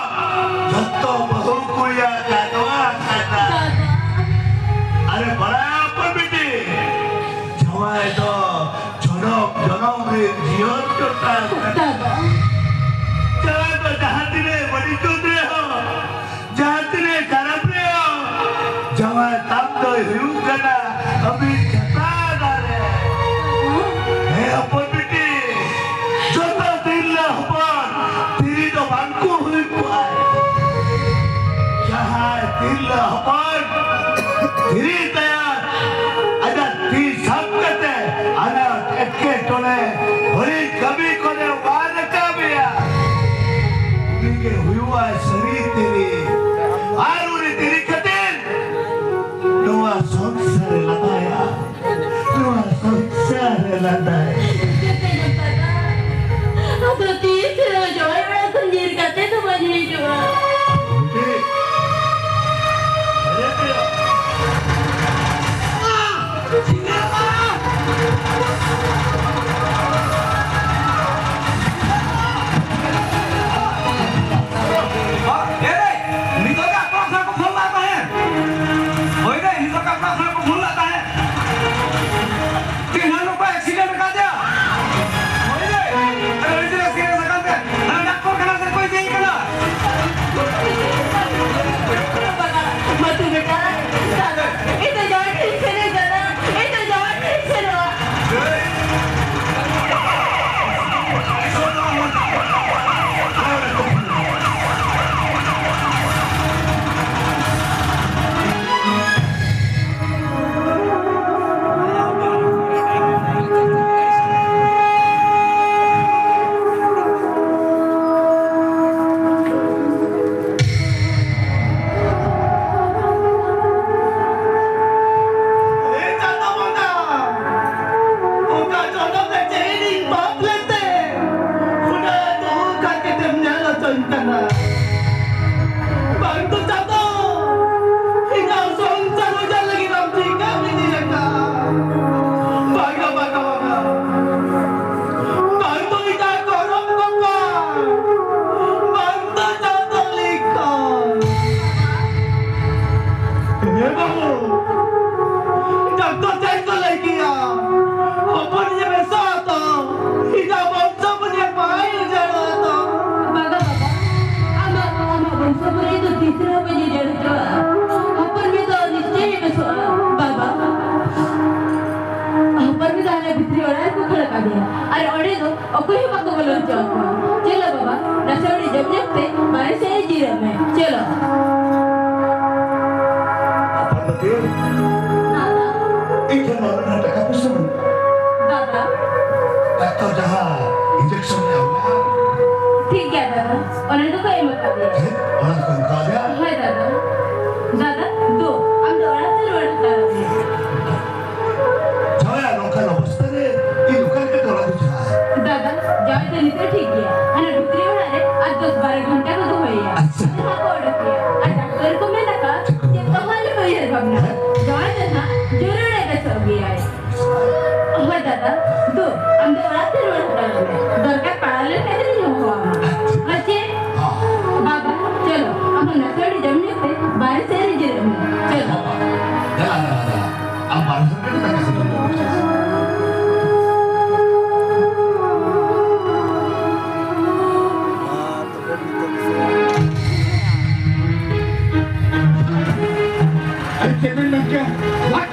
ᱡᱚᱛᱚ ᱵᱟᱹᱦᱩ ᱠᱩᱲᱤᱭᱟᱜ ᱠᱟᱱᱟ, ᱠᱟᱱᱟ᱾ ᱫᱟᱫᱟ᱾ ᱟᱨᱮ ᱵᱟᱲᱟᱭᱟ ᱦᱚᱯᱚᱱ ᱵᱤᱴᱤ, ᱡᱟᱶᱟᱭ ᱫᱚ ᱡᱚᱱᱚᱢ ᱡᱚᱱᱚᱢ ᱨᱮ ᱡᱤᱭᱚᱱ ᱡᱚᱴᱟᱣ ᱠᱟᱱᱟ᱾ ᱫᱟᱫᱟ᱾ ᱡᱟᱶᱟᱭ ᱫᱚ ᱡᱟᱦᱟᱸ ᱛᱤᱱᱟᱹᱜ ᱵᱟᱹᱲᱤᱡ ᱠᱚ ᱨᱮᱦᱚᱸ, ᱡᱟᱦᱟᱸ ᱛᱤᱱᱟᱹᱜ ᱠᱷᱟᱨᱟᱯ ᱨᱮᱦᱚᱸ, ᱡᱟᱶᱟᱭ ᱛᱟᱢ ᱫᱚᱭ ᱦᱩᱭᱩᱜ ᱠᱟᱱᱟ ᱟᱹᱵᱤᱱ ᱪᱷᱟᱛᱟ ᱫᱟᱨᱮ᱾ ᱦᱮᱸ ᱦᱚᱯᱚᱱ ᱵᱤᱴᱤ, ᱡᱚᱛᱚ ᱛᱤᱨᱞᱟᱹ ᱦᱚᱯᱚᱱ ᱛᱤᱨᱤ ᱫᱚ ᱵᱟᱝ ᱠᱚ ᱦᱩᱭ ᱠᱚᱜᱼᱟ᱾ ᱡᱟᱦᱟᱸᱭ ᱛᱤᱨᱞᱟᱹ ᱦᱚᱯᱚᱱ ᱫᱷᱤᱨᱤ ᱛᱟᱭᱟ, ᱟᱡᱟᱜ ᱛᱤ ᱥᱟᱵ ᱠᱟᱛᱮ ᱟᱱᱟᱴ ᱮᱴᱠᱮᱴᱚᱬᱮ ᱵᱟᱹᱲᱤᱡ ᱠᱟᱹᱢᱤ ᱠᱚᱨᱮ ᱵᱟᱭ ᱨᱟᱠᱟᱵᱮᱭᱟ, ᱩᱱᱤᱜᱮ ᱦᱩᱭᱩᱜᱼᱟᱭ ᱥᱟᱹᱨᱤ ᱛᱤᱨᱤ᱾ ᱟᱨ ᱩᱱᱤ ᱛᱤᱨᱤ ᱠᱷᱟᱹᱛᱤᱨ ᱱᱚᱣᱟ ᱥᱚᱝᱥᱟᱨ ᱮ ᱞᱟᱸᱫᱟᱭᱟ, ᱱᱚᱣᱟ ᱥᱚᱝᱥᱟᱨ ᱮ ᱞᱟᱸᱫᱟᱭᱟ᱾ ᱟᱫᱚ ᱛᱤᱥ ᱦᱤᱞᱳᱜ ᱡᱟᱶᱟᱭ ᱚᱲᱟᱜ ᱠᱷᱚᱱ ᱧᱤᱨ ᱠᱟᱛᱮ ᱫᱚ ᱵᱟᱹᱧ ᱦᱤᱡᱩᱜᱼᱟ᱾ ᱱᱤᱛᱚᱜ ᱜᱮ ᱟᱠᱚ ᱥᱟᱶ ᱠᱚ ᱯᱷᱳᱱ ᱞᱮᱫ ᱛᱟᱦᱮᱸᱫ᱾ ᱦᱳᱭ ᱨᱮ, ᱱᱤᱛᱚᱜ ᱜᱮ ᱟᱠᱚ ᱥᱟᱶ ᱠᱚ ᱯᱷᱳᱱ ᱞᱮᱫ ᱛᱟᱦᱮᱸᱫ᱾ ᱛᱤᱱᱟᱹᱜ ᱱᱚᱝᱠᱟ accident ᱟᱠᱟᱫᱮᱭᱟ? ᱦᱳᱭ ᱨᱮ, ᱟᱹᱰᱤ ᱡᱳᱨ accident ᱟᱠᱟᱱ ᱛᱮ, ᱰᱟᱠᱛᱚᱨ ᱠᱷᱟᱱᱟ ᱥᱮᱫ ᱠᱚ ᱤᱫᱤᱭᱮ ᱠᱟᱱᱟ᱾ ᱵᱟᱹᱛᱩ ᱵᱮᱴᱟ, ᱤᱧ ᱫᱚ ᱡᱟᱶᱟᱭ ᱴᱷᱮᱱ ᱥᱮᱱᱚᱜ ᱠᱟᱱᱟ, ᱤᱧ ᱫᱚ ᱡᱟᱶᱟᱭ ᱴᱷᱮᱱ ᱥᱮᱱᱚᱜᱼᱟ᱾ ᱚᱠᱚᱭ ᱦᱚᱸ ᱵᱟᱠᱚ ᱵᱚᱞᱚ ᱦᱚᱪᱚ ᱟᱠᱚᱣᱟ᱾ ᱪᱚᱞᱚ ᱵᱟᱵᱟ, ᱱᱟᱥᱮ ᱩᱰᱤ ᱡᱚᱢ ᱧᱩ ᱛᱮ ᱵᱟᱨᱦᱮ ᱥᱮᱫ ᱨᱮ ᱡᱤᱨᱟᱹᱜ ᱢᱮ᱾ ᱪᱚᱞᱚ᱾ ᱟᱯᱟᱱ ᱟᱹᱯᱤᱱ᱾ ᱫᱟᱫᱟ᱾ ᱤᱧ ᱴᱷᱮᱱ ᱢᱟ ᱩᱱᱟᱹᱜ ᱴᱟᱠᱟ ᱯᱩᱭᱥᱟᱹ ᱵᱟᱹᱱᱩᱜ᱾ ᱫᱟᱫᱟ᱾ ᱰᱟᱠᱛᱟᱨ ᱡᱟᱦᱟᱸ injection ᱮ ᱮᱢ ᱞᱮᱫᱟ᱾ ᱴᱷᱤᱠ ᱜᱮᱭᱟ ᱫᱟᱫᱟ, ᱚᱱᱟ ᱫᱚᱠᱚ ᱮᱢ ᱟᱠᱟᱫᱮᱭᱟ᱾ ᱦᱮᱸ? ᱚᱱᱟ ᱫᱚᱠᱚ ᱮᱢ ᱠᱟᱣᱫᱮᱭᱟ? ᱦᱳᱭ ᱫᱟᱫᱟ᱾ ᱫᱟᱫᱟ, ᱫᱩ, ᱟᱢ ᱫᱚ ᱚᱲᱟᱜ ᱛᱮ ᱨᱩᱣᱟᱹᱲ ᱦᱟᱛᱟᱲᱚᱜ ᱢᱮ᱾ ᱡᱟᱶᱟᱭᱟ, ᱱᱚᱝᱠᱟᱱ ᱚᱵᱚᱥᱛᱟ ᱨᱮ ᱤᱧ ᱚᱠᱟ ᱞᱮᱠᱟᱛᱮ ᱚᱲᱟᱜ ᱫᱚᱧ ᱪᱟᱞᱟᱜᱼᱟ? ᱫᱟᱫᱟ, ᱡᱟᱶᱟᱭ ᱫᱚ ᱱᱤᱛᱚᱜ ᱴᱷᱤᱠ ᱜᱮᱭᱟ᱾ ᱦᱟᱱᱟ ᱵᱷᱤᱛᱨᱤ ᱚᱲᱟᱜ ᱨᱮ ᱟᱨ ᱫᱚᱥ ᱵᱟᱨᱚ ᱜᱷᱚᱱᱴᱟ ᱠᱚ ᱫᱚᱦᱚᱭᱮᱭᱟ᱾ ᱟᱪᱪᱷᱟ᱾ ᱟᱫᱚ ᱦᱟᱸᱜ ᱠᱚ ᱚᱰᱚᱠᱮᱭᱟ᱾ ᱟᱨ ᱰᱟᱠᱛᱟᱨ ᱠᱚ ᱢᱮᱱ ᱟᱠᱟᱫ, ᱪᱮᱫ ᱠᱚ ᱪᱮᱫ ᱢᱮᱱᱟ? ᱠᱚᱦᱚᱸ ᱟᱞᱚᱯᱮ ᱩᱭᱦᱟᱹᱨ ᱵᱷᱟᱵᱽᱱᱟᱭᱟ᱾ ᱦᱮᱸ? ᱡᱟᱶᱟᱭ ᱫᱚ ᱱᱟᱜ ᱡᱟᱹᱨᱩᱲ ᱮ ᱵᱮᱥᱚᱜ ᱜᱮᱭᱟᱭ᱾ ᱦᱳᱭ ᱫᱟᱫᱟ, ᱫᱩ, ᱟᱢ ᱫᱚ ᱚᱲᱟᱜ ᱛᱮ ᱨᱩᱣᱟᱹᱲ ᱦᱟᱛᱟᱲᱚᱜ ᱢᱮ᱾ ᱫᱚᱨᱠᱟᱨ ᱯᱟᱲᱟᱣ ᱞᱮᱱᱠᱷᱟᱱ ᱫᱚᱧ ᱦᱚᱦᱚᱣᱟᱢᱟ᱾ ᱟᱪᱪᱷᱟ᱾ ᱵᱟᱵᱟ, ᱪᱚᱞᱚ, ᱟᱢ ᱦᱚᱸ ᱱᱟᱥᱮ ᱡᱚᱢ ᱧᱩ ᱛᱮ ᱵᱟᱨᱦᱮ ᱥᱮᱫ ᱨᱮ ᱡᱤᱨᱟᱹᱜ ᱢᱮ᱾ ᱪᱚᱞᱚ᱾ ᱫᱮᱞᱟ, ᱫᱮᱞᱟ, ᱫᱮᱞᱟ᱾ ᱟᱢ ᱵᱟᱨᱦᱮ ᱥᱮᱫ ᱨᱮ ᱫᱟᱠᱟ ᱥᱟᱹᱛ ᱢᱮ᱾ ᱟᱨ ᱪᱮᱫ ᱵᱮᱱ ᱢᱮᱱ ᱠᱮᱭᱟ? What?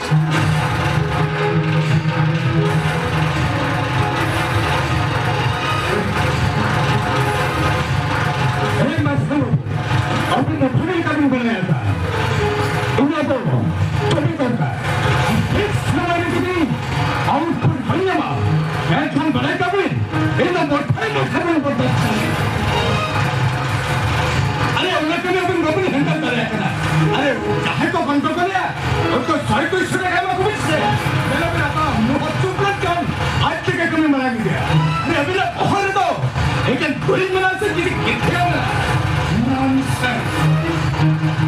ᱦᱮᱸ, ᱢᱟᱥᱴᱟᱨ ᱵᱟᱹᱵᱩ, ᱟᱹᱵᱤᱱ ᱫᱚ ᱵᱷᱟᱹᱜᱤ ᱞᱮᱠᱟ ᱵᱤᱱ ᱵᱟᱲᱟᱭᱟ ᱛᱟ᱾ ᱤᱧ ᱫᱚ ᱠᱟᱹᱢᱤ ᱫᱚᱨᱠᱟᱨ᱾ ᱴᱷᱤᱠ ᱥᱚᱢᱚᱭ ᱨᱮ ᱡᱩᱫᱤ output ᱵᱟᱹᱧ ᱧᱟᱢᱟ, ᱮᱱᱠᱷᱟᱱ ᱵᱟᱲᱟᱭ ᱠᱟᱜ ᱵᱤᱱ, ᱤᱧ ᱫᱚ ᱢᱚᱴᱷᱮ ᱢᱚᱴᱷᱮ ᱵᱤᱱ ᱵᱚᱫᱚᱞ ᱠᱟᱹᱞᱤᱧᱟ᱾ ᱟᱨᱮ, ᱚᱱᱟ ᱠᱟᱹᱢᱤ ᱟᱹᱵᱤᱱ ᱵᱟᱹᱵᱤᱱ handle ᱫᱟᱲᱮᱭᱟᱜ ᱠᱟᱱᱟ᱾ ᱟᱨᱮ, ᱡᱟᱦᱟᱸᱭ ᱠᱚ ᱵᱚᱱᱫᱚ ᱠᱟᱞᱮᱭᱟ, ᱩᱱᱠᱩ ᱥᱚᱭ ᱫᱩᱭᱥᱚ ᱴᱟᱠᱟ ᱮᱢᱟ ᱠᱚᱵᱤᱱ ᱥᱮ᱾ ᱧᱮᱞ ᱟᱵᱤᱱ, ᱟᱯᱟ ᱢᱚᱦᱚᱛ ᱪᱩᱯ ᱞᱮᱱᱠᱷᱟᱱ ᱟᱡ ᱛᱮᱜᱮ ᱠᱟᱹᱢᱤ ᱢᱟᱲᱟᱝ ᱤᱫᱤᱜᱼᱟ᱾ ᱟᱨᱮ, ᱟᱹᱵᱤᱱᱟᱜ ᱵᱚᱦᱚᱜ ᱨᱮᱫᱚ ᱮᱠᱮᱱ ᱜᱩᱨᱤᱡ ᱢᱮᱱᱟᱜᱼᱟ ᱥᱮ ᱪᱤᱞᱤ ᱜᱤᱫᱷᱟᱹ ᱢᱮᱱᱟᱜᱼᱟ? Nonsense!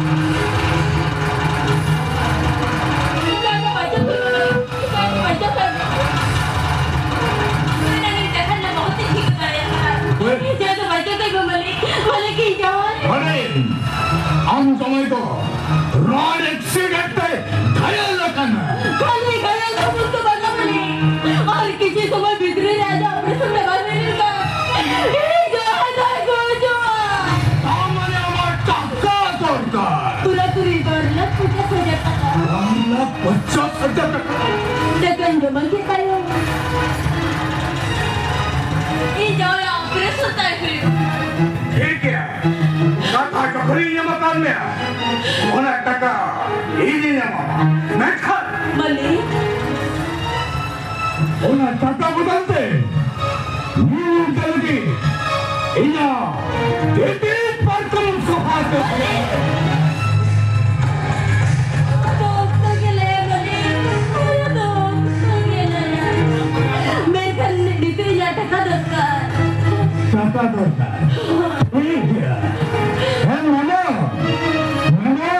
ᱦᱚᱨᱮᱱ, ᱟᱢ ᱡᱟᱶᱟᱭ ᱫᱚ ᱨᱚᱰ ᱮᱠᱥᱤᱰᱮᱱᱴ ᱛᱮ ᱜᱷᱟᱭᱟᱞ ᱟᱠᱟᱱᱟ᱾ ᱠᱷᱟᱹᱞᱤ ᱜᱷᱟᱭᱟᱞ ᱥᱩᱢᱩᱝ ᱫᱚ ᱵᱟᱝᱟ ᱢᱟᱹᱞᱤᱠ, ᱟᱨ ᱠᱤᱪᱷᱩ ᱥᱚᱢᱚᱭ ᱵᱷᱤᱛᱨᱤ ᱨᱮ ᱟᱡᱟᱜ operation ᱨᱮ ᱵᱟᱝ ᱦᱩᱭ ᱞᱮᱱᱠᱷᱟᱱ ᱤᱧ ᱡᱟᱶᱟᱭ ᱫᱚᱭ ᱜᱩᱡᱩᱜᱼᱟ᱾ ᱛᱟᱨ ᱢᱟᱱᱮ ᱟᱢᱟᱜ ᱴᱟᱠᱟ ᱫᱚᱨᱠᱟᱨ᱾ ᱯᱩᱨᱟᱹᱯᱩᱨᱤ ᱵᱟᱨ ᱞᱟᱠᱷ ᱯᱚᱧᱪᱟᱥ ᱦᱟᱡᱟᱨ ᱴᱟᱠᱟ᱾ ᱵᱟᱨ ᱞᱟᱠᱷ ᱯᱚᱧᱪᱟᱥ ᱦᱟᱡᱟᱨ ᱴᱟᱠᱟ? ᱫᱟᱠᱟᱧ ᱡᱚᱢᱟ ᱠᱮᱫ ᱛᱟᱭᱚᱢ᱾ ᱦᱟᱛᱟᱭ ᱦᱩᱭᱩᱜᱼᱟ᱾ ᱴᱷᱤᱠ ᱜᱮᱭᱟ, ᱠᱟᱛᱷᱟ ᱡᱚᱠᱷᱚᱱᱤᱧ ᱧᱟᱢ ᱟᱠᱟᱫ ᱢᱮᱭᱟ, ᱚᱱᱟ ᱴᱟᱠᱟ ᱤᱧᱤᱧ ᱮᱢᱟᱢᱟ᱾ ᱢᱮᱱᱠᱷᱟᱱ ᱢᱟᱹᱞᱤᱠ, ᱚᱱᱟ ᱴᱟᱠᱟ ᱵᱚᱫᱚᱞ ᱛᱮ ᱱᱤᱭᱟᱹ ᱞᱟᱹᱜᱤᱫ ᱤᱧᱟᱜ ᱛᱤᱛᱤ ᱯᱟᱨᱠᱚᱢ ᱥᱚᱯᱷᱟ ᱠᱟᱛᱮ᱾ ᱚᱠᱛᱚ ᱜᱮ ᱞᱟᱹᱭ ᱢᱟᱹᱞᱤᱠ, ᱚᱱᱟ ᱫᱚ ᱚᱠᱛᱚ ᱜᱮ ᱞᱟᱹᱭ᱾ ᱢᱮᱱᱠᱷᱟᱱ ᱱᱤᱛᱚᱜ ᱤᱧᱟᱜ ᱴᱟᱠᱟ ᱫᱚᱨᱠᱟᱨ᱾ ᱴᱟᱠᱟ ᱫᱚᱨᱠᱟᱨ? ᱴᱷᱤᱠ ᱜᱮᱭᱟ᱾ ᱦᱮᱸ, ᱢᱟᱢᱟ᱾ ᱢᱟᱢᱟ᱾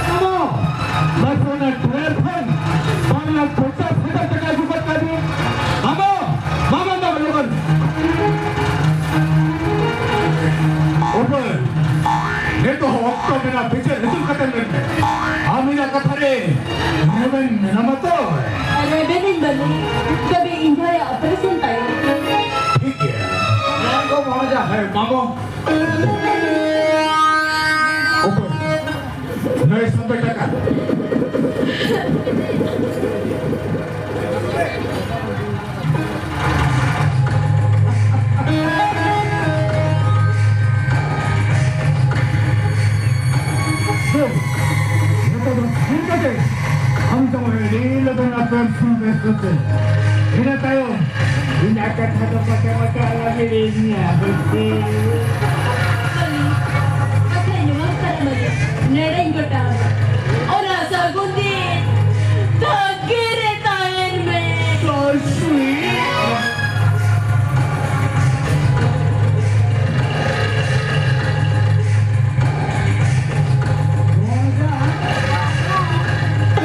ᱢᱟᱢᱟ᱾ ᱵᱟᱥ ᱚᱱᱟ ᱴᱨᱮᱱ ᱠᱷᱚᱱ ᱵᱟᱨ ᱞᱟᱠᱷ ᱯᱚᱧᱪᱟᱥ ᱦᱟᱡᱟᱨ ᱴᱟᱠᱟ ᱟᱹᱜᱩ ᱜᱚᱫ ᱠᱟᱜ ᱵᱤᱱ᱾ ᱢᱟᱢᱟ᱾ ᱢᱟᱢᱟ ᱫᱚ ᱞᱚᱜᱚᱱ᱾ ᱚᱠᱚᱭ? ᱱᱤᱛᱚᱜ ᱦᱚᱸ ᱚᱠᱛᱚ ᱢᱮᱱᱟᱜᱼᱟ, ᱵᱤᱪᱟᱹᱨ ᱦᱤᱡᱩᱜ ᱠᱟᱛᱮ ᱢᱮᱱ ᱢᱮ᱾ ᱟᱢ ᱤᱧᱟᱜ ᱠᱟᱛᱷᱟ ᱨᱮ ᱨᱮᱵᱮᱱ ᱢᱮᱱᱟᱢᱟ ᱛᱚ? ᱨᱮᱵᱮᱱᱤᱧ ᱵᱟᱹᱱᱩᱧ, ᱛᱚᱵᱮ ᱤᱧ ᱵᱷᱟᱭᱟᱜ ᱚᱯᱟᱨᱮᱥᱚᱱ ᱛᱟᱭᱚᱢ᱾ ᱴᱷᱤᱠ ᱜᱮᱭᱟ᱾ ᱦᱮᱸ, ᱢᱟᱢᱚ᱾ ᱚᱠᱚᱭ? ᱱᱚᱭ ᱥᱟᱵ ᱴᱟᱠᱟ᱾ ᱡᱚᱛᱚ ᱫᱚ ᱛᱷᱤᱨ ᱠᱟᱛᱮ ᱟᱢ ᱡᱮᱢᱚᱱ ᱟᱹᱰᱤ ᱞᱚᱜᱚᱱ ᱟᱯᱮ ᱥᱩᱨ ᱨᱮ ᱥᱮᱴᱮᱨ᱾ ᱤᱱᱟᱹ ᱛᱟᱭᱚᱢ ᱤᱧᱟᱜ ᱠᱟᱛᱷᱟ ᱫᱚ ᱯᱟᱪᱷᱮ ᱯᱟᱪᱷᱮ ᱟᱞᱚᱢ ᱦᱤᱲᱤᱧᱟ, ᱵᱩᱡᱷᱟᱹᱣ? ᱠᱟᱛᱷᱟᱧ ᱮᱢᱟᱢ ᱠᱟᱱᱟ ᱢᱟᱹᱞᱤᱠ, ᱱᱮᱰᱮᱧ ᱜᱚᱴᱟ ᱟᱢᱟ᱾ ᱚᱱᱟ ᱥᱟᱹᱜᱩᱱ ᱫᱤᱱ ᱛᱟᱺᱜᱤ ᱨᱮ ᱛᱟᱦᱮᱱ ᱢᱮ᱾ So sweet.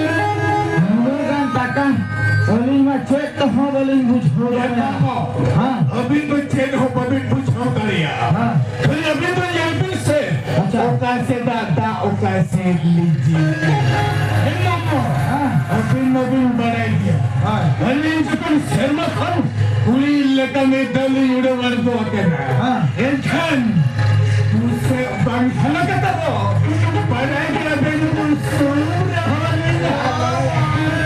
ᱱᱩᱱᱟᱹᱜ ᱜᱟᱱ ᱴᱟᱠᱟ ᱟᱹᱞᱤᱧ ᱢᱟ ᱪᱮᱫ ᱛᱮᱦᱚᱸ ᱵᱟᱹᱞᱤᱧ ᱵᱩᱡᱷᱟᱹᱣ ᱫᱟᱲᱮᱭᱟᱜᱼᱟ᱾ ᱦᱮᱸ᱾ ᱟᱹᱵᱤᱱ ᱫᱚ ᱪᱮᱫ ᱦᱚᱸ ᱵᱟᱹᱵᱤᱱ ᱵᱩᱡᱷᱟᱹᱣ ᱫᱟᱲᱮᱭᱟᱜᱼᱟ᱾ ᱦᱮᱸ᱾ ᱠᱷᱟᱹᱞᱤ ᱟᱹᱵᱤᱱ ᱫᱚ ᱧᱮᱞ ᱵᱤᱱ ᱥᱮ, ᱟᱪᱪᱷᱟ᱾ ᱚᱠᱟ ᱥᱮᱫ ᱫᱟᱜ, ᱫᱟᱜ ᱚᱠᱟ ᱥᱮᱫ ᱞᱤᱸᱡᱤ᱾ ᱦᱮᱸ, ᱢᱟᱢᱚ᱾ ᱦᱮᱸ᱾ ᱟᱹᱵᱤᱱ ᱢᱟᱵᱤᱱ ᱵᱟᱲᱟᱭ ᱜᱮᱭᱟ᱾ ᱦᱮᱸ᱾ ᱟᱹᱞᱤᱧ ᱡᱚᱠᱷᱚᱱ ᱥᱮᱨᱢᱟ ᱠᱷᱚᱱ ᱠᱩᱲᱤ ᱞᱮᱠᱟ ᱢᱤᱫ ᱫᱷᱟᱣ ᱞᱤᱧ ᱩᱰᱟᱹᱣ ᱟᱬᱜᱚ ᱟᱠᱟᱱᱟ᱾ ᱦᱮᱸ᱾ ᱮᱱᱠᱷᱟᱱ ᱵᱩᱥᱟᱹᱜ ᱵᱟᱝ ᱦᱟᱞᱟ ᱠᱟᱛᱮ ᱫᱚ ᱵᱟᱰᱟᱭ ᱜᱮᱭᱟ ᱵᱮᱱ ᱩᱥᱩᱞ ᱨᱮ ᱦᱚᱸ ᱞᱤᱧ ᱦᱟᱞᱟ ᱟᱠᱟᱱᱟ᱾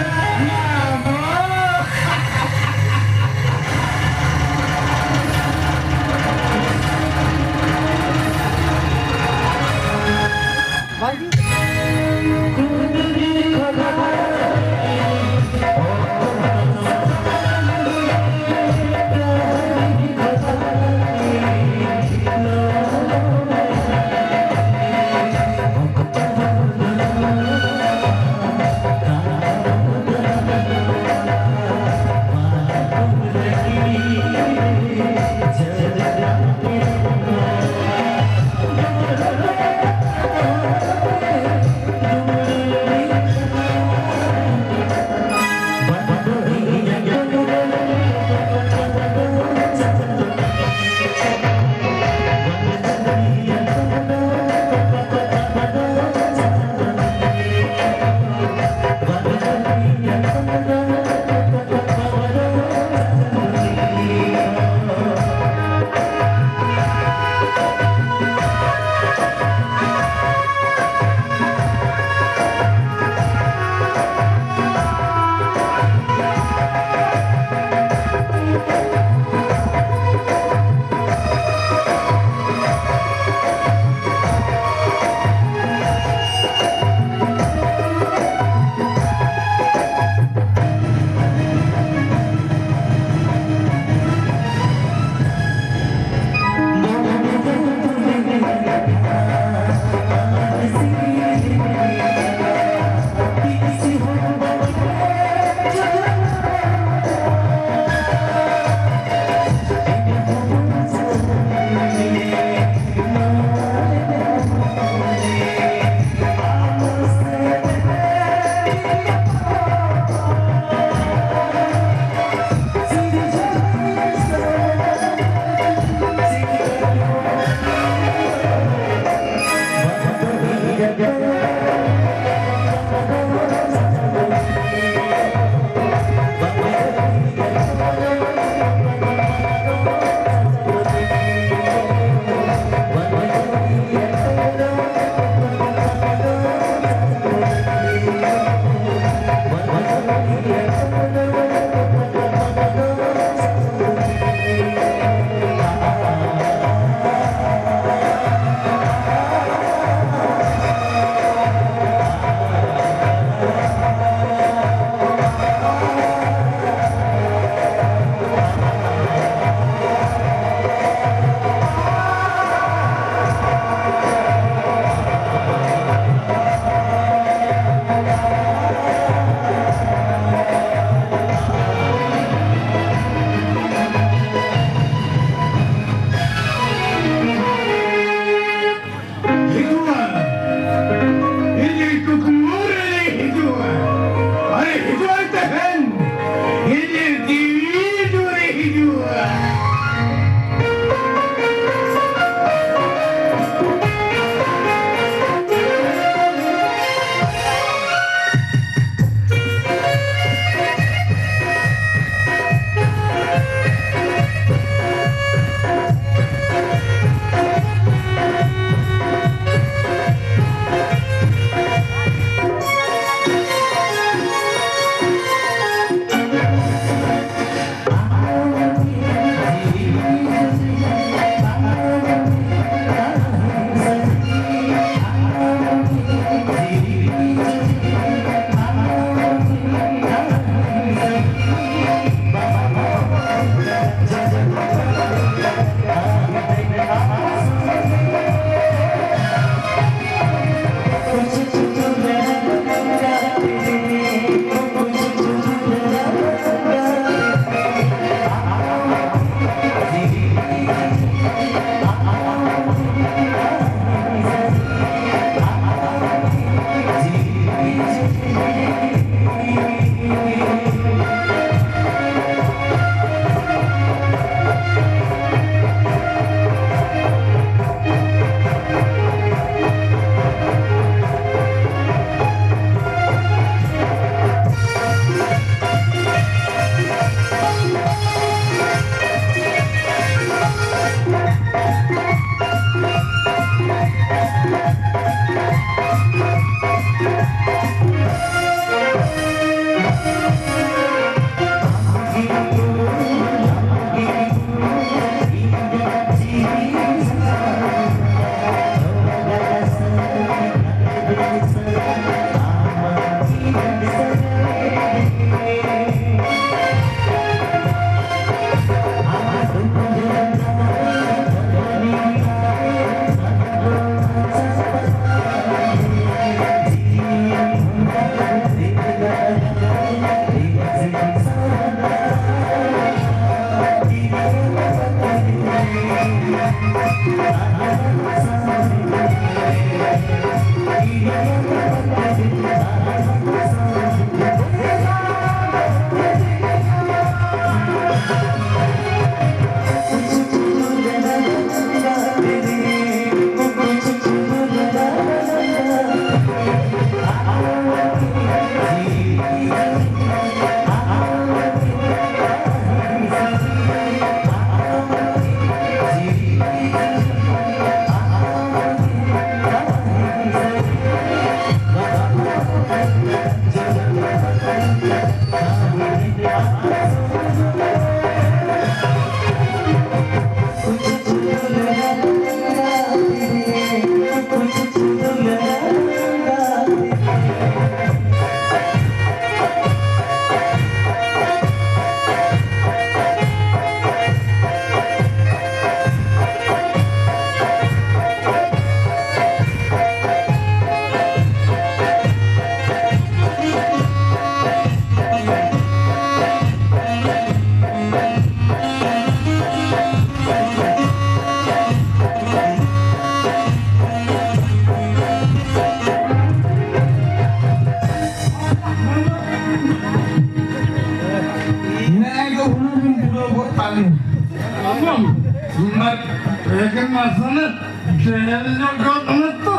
ᱥᱮᱱ ᱧᱚᱜ ᱜᱚᱫ ᱮᱱᱟ ᱛᱚ᱾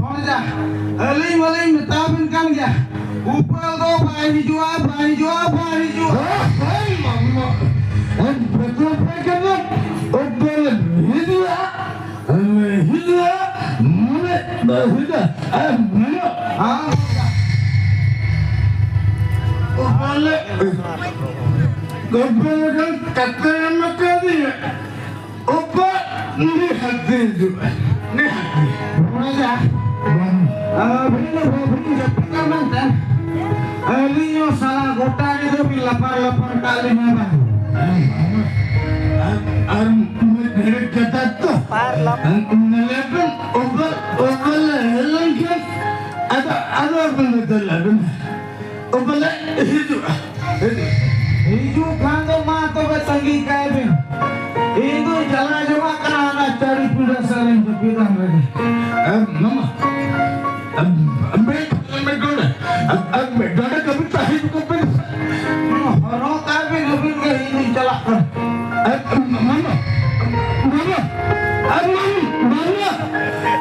ᱦᱚᱲ ᱡᱟ, ᱟᱹᱞᱤᱧ ᱢᱟᱞᱤᱧ ᱢᱮᱛᱟ ᱵᱤᱱ ᱠᱟᱱ ᱜᱮᱭᱟ, ᱩᱯᱟᱹᱞ ᱫᱚ ᱵᱟᱭ ᱦᱤᱡᱩᱜᱼᱟ, ᱵᱟᱭ ᱦᱤᱡᱩᱜᱼᱟ, ᱵᱟᱭ ᱦᱤᱡᱩᱜᱼᱟ᱾ ᱦᱳᱭ, ᱢᱟᱢᱟ᱾ ᱮᱱ ᱯᱮᱛᱨᱚ ᱯᱮ ᱠᱟᱱᱟ, ᱩᱯᱟᱹᱞ ᱦᱤᱡᱩᱜᱼᱟ, ᱦᱤᱡᱩᱜᱼᱟ, ᱢᱟᱱᱮ ᱫᱚ ᱦᱤᱡᱩᱜᱼᱟ, ᱟᱨ ᱢᱟᱢᱟ᱾ ᱦᱮᱸ᱾ ᱩᱯᱟᱹᱞ, ᱩᱯᱟᱹᱞ ᱠᱟᱛᱷᱟ ᱮᱢ ᱠᱟᱫᱤᱧᱟ᱾ ᱚᱠᱟ ᱱᱤᱦᱟᱹᱛ ᱜᱮ ᱦᱤᱡᱩᱜᱼᱟ, ᱱᱤᱦᱟᱹᱛ ᱜᱮ᱾ ᱚᱱᱟ ᱡᱟ, ᱵᱟᱝ᱾ ᱟᱹᱵᱤᱱ ᱫᱚ ᱵᱟᱹᱵᱤᱱ ᱡᱟᱹᱯᱤᱫᱟ ᱢᱮᱱᱛᱮ, ᱟᱹᱞᱤᱧ ᱦᱚᱸ ᱥᱟᱞᱟ ᱜᱚᱴᱟ ᱧᱤᱫᱟᱹ ᱵᱤᱱ ᱞᱟᱯᱟᱨ ᱞᱟᱯᱟᱨ ᱠᱟᱜ ᱞᱤᱧᱟ ᱵᱟᱝ? ᱟᱨ, ᱟᱨ ᱢᱤᱫ ᱜᱷᱟᱹᱲᱤᱡ ᱠᱟᱛᱷᱟ ᱛᱚ, ᱧᱮᱞᱮ ᱵᱤᱱ, ᱚᱠᱟ, ᱚᱠᱟ ᱞᱮ ᱦᱮᱡ ᱞᱮᱱᱠᱷᱟᱱ, ᱟᱫᱚ, ᱟᱫᱚ ᱟᱵᱤᱱ ᱫᱚ ᱪᱟᱞᱟᱜ ᱵᱤᱱ᱾ ᱚ, ᱵᱚᱞᱮ ᱦᱤᱡᱩᱜᱼᱟ᱾ ᱦᱤᱡᱩᱜ ᱠᱷᱟᱱ ᱫᱚ ᱢᱟ ᱛᱚᱵᱮ ᱛᱟᱺᱜᱤ ᱠᱟᱭ ᱵᱤᱱ᱾ ᱤᱧ ᱫᱚᱧ ᱪᱟᱞᱟᱣ ᱡᱚᱝᱟᱜ ᱠᱟᱱᱟ ᱦᱟᱱᱟ ᱪᱟᱹᱲᱤ ᱯᱤᱲᱟᱹ ᱥᱮᱫ ᱨᱤᱧ ᱡᱟᱹᱯᱤᱫ ᱟᱢ ᱨᱮᱜᱮ᱾ ᱮ, ᱢᱟᱢᱟ, ᱮ, ᱢᱤᱫ, ᱢᱤᱫ ᱰᱚᱸᱰᱮ, ᱮ, ᱮ, ᱢᱤᱫ ᱰᱚᱸᱰᱮ ᱠᱟᱹᱢᱤ ᱛᱟᱦᱮᱸ ᱦᱤᱡᱩᱜ ᱠᱟᱱ ᱵᱤᱱ᱾ ᱦᱚᱨᱦᱚ ᱠᱟᱭ ᱵᱤᱱ, ᱟᱹᱵᱤᱱ ᱜᱮ ᱤᱧ ᱫᱚᱧ ᱪᱟᱞᱟᱜ ᱠᱟᱱᱟ᱾ ᱮ, ᱢᱟᱢᱟ, ᱢᱟᱢᱟ, ᱮ, ᱢᱟᱢᱟ, ᱢᱟᱢᱟ,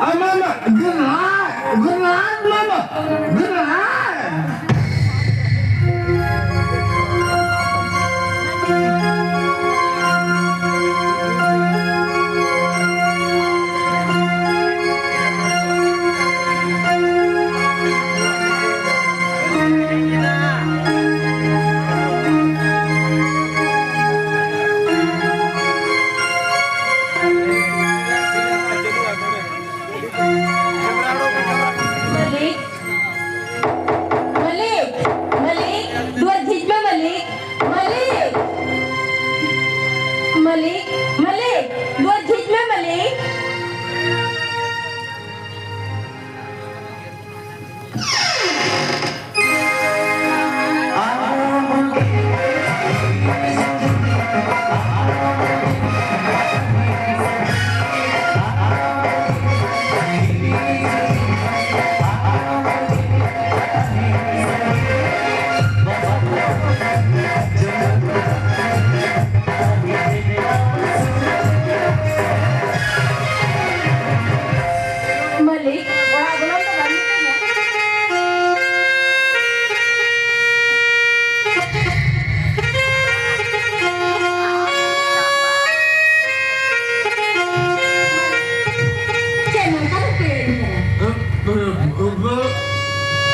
ᱮ, ᱢᱟᱢᱟ, good night, good night, ᱢᱟᱢᱟ, good night.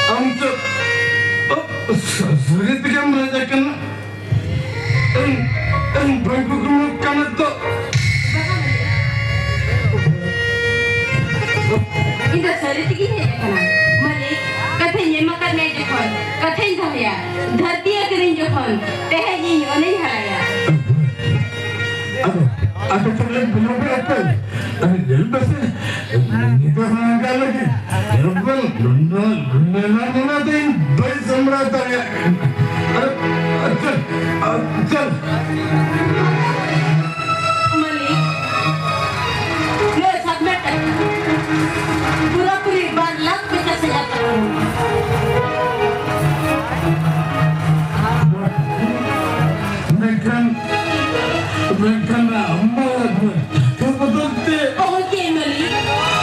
ᱟᱢ ᱪᱮᱫ ᱥᱟᱹᱨᱤ ᱛᱮᱜᱮᱢ ᱨᱟᱡᱟ ᱠᱟᱱᱟ? ᱤᱧ, ᱤᱧ ᱵᱟᱹᱧ ᱠᱩᱠᱢᱩ ᱠᱟᱱᱟ ᱛᱚ᱾ ᱤᱧ ᱫᱚ ᱥᱟᱹᱨᱤ ᱛᱮᱜᱮᱧ ᱦᱮᱡ ᱟᱠᱟᱱᱟ᱾ ᱢᱟᱹᱞᱤᱠ, ᱠᱟᱛᱷᱟᱧ ᱮᱢ ᱟᱠᱟᱫ ᱢᱮᱭᱟ ᱡᱚᱠᱷᱚᱱ, ᱠᱟᱛᱷᱟᱧ ᱫᱚᱦᱚᱭᱟ᱾ ᱫᱷᱟᱹᱨᱛᱤ ᱟᱹᱠᱷᱨᱤᱧ ᱡᱚᱠᱷᱚᱱ, ᱛᱮᱦᱮᱧ ᱤᱧ ᱚᱱᱮᱧ ᱦᱟᱨᱟᱭᱟ᱾ ᱟᱫᱚ, ᱟᱫᱚ ᱛᱟᱦᱞᱮ ᱵᱤᱞᱚᱢ ᱯᱮ ᱟᱯᱮ᱾ ᱟᱫᱚ ᱧᱮᱞ ᱢᱮᱥᱮ, ᱱᱤᱛᱚᱜ ᱦᱚᱸ ᱚᱱᱠᱟ ᱞᱟᱹᱜᱤᱫ᱾ ᱧᱮᱞ ᱢᱮ, ᱱᱚᱱᱟ, ᱱᱚᱱᱟ, ᱱᱚᱱᱟ ᱫᱚ ᱤᱧ ᱵᱟᱹᱧ ᱥᱟᱢᱵᱲᱟᱣ ᱫᱟᱲᱮᱭᱟᱜ ᱠᱟᱱᱟ᱾ ᱟᱨ, ᱟᱨ ᱪᱮᱫ, ᱟᱨ ᱪᱮᱫ? ᱢᱟᱹᱞᱤᱠ, ᱱᱚᱣᱟ ᱥᱟᱵ ᱢᱮ ᱴᱟᱠᱟ᱾ ᱯᱩᱨᱟᱹᱯᱩᱨᱤ ᱵᱟᱨ ᱞᱟᱠᱷ ᱯᱚᱧᱪᱟᱥ ᱦᱟᱡᱟᱨ ᱴᱟᱠᱟ᱾ ᱢᱮᱱᱠᱷᱟᱱ, ᱢᱮᱱᱠᱷᱟᱱ ᱟᱢ ᱢᱟ ᱠᱟᱛᱷᱟ ᱵᱚᱫᱚᱞ ᱛᱮ ᱚᱦᱚᱧ ᱪᱮᱫ ᱢᱟᱹᱞᱤᱠ?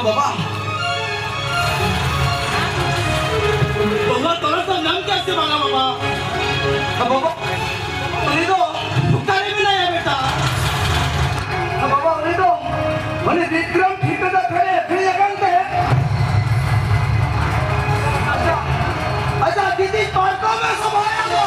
ᱵᱟᱵᱟ, ᱵᱟᱵᱟ, ᱛᱚᱨᱚ ᱛᱚ ᱧᱟᱢ ᱠᱮᱫ ᱥᱮ ᱵᱟᱝᱟ ᱵᱟᱵᱟ? ᱵᱟᱵᱟ, ᱩᱱᱤ ᱫᱚ ᱚᱠᱟᱨᱮ ᱢᱮᱱᱟᱭᱟ ᱵᱮᱴᱟ? ᱵᱟᱵᱟ, ᱩᱱᱤ ᱫᱚ ᱩᱱᱤ ᱵᱤᱠᱨᱚᱢ ᱴᱷᱤᱠᱟᱹᱫᱟᱨ ᱴᱷᱮᱱᱮ ᱟᱹᱠᱷᱨᱤᱧ ᱟᱠᱟᱱ ᱛᱮ᱾ ᱟᱪᱪᱷᱟ, ᱟᱪᱪᱷᱟ, ᱫᱤᱫᱤ ᱯᱟᱨᱠᱚᱢ ᱮ ᱥᱚᱵᱷᱟᱭᱟ ᱫᱚ᱾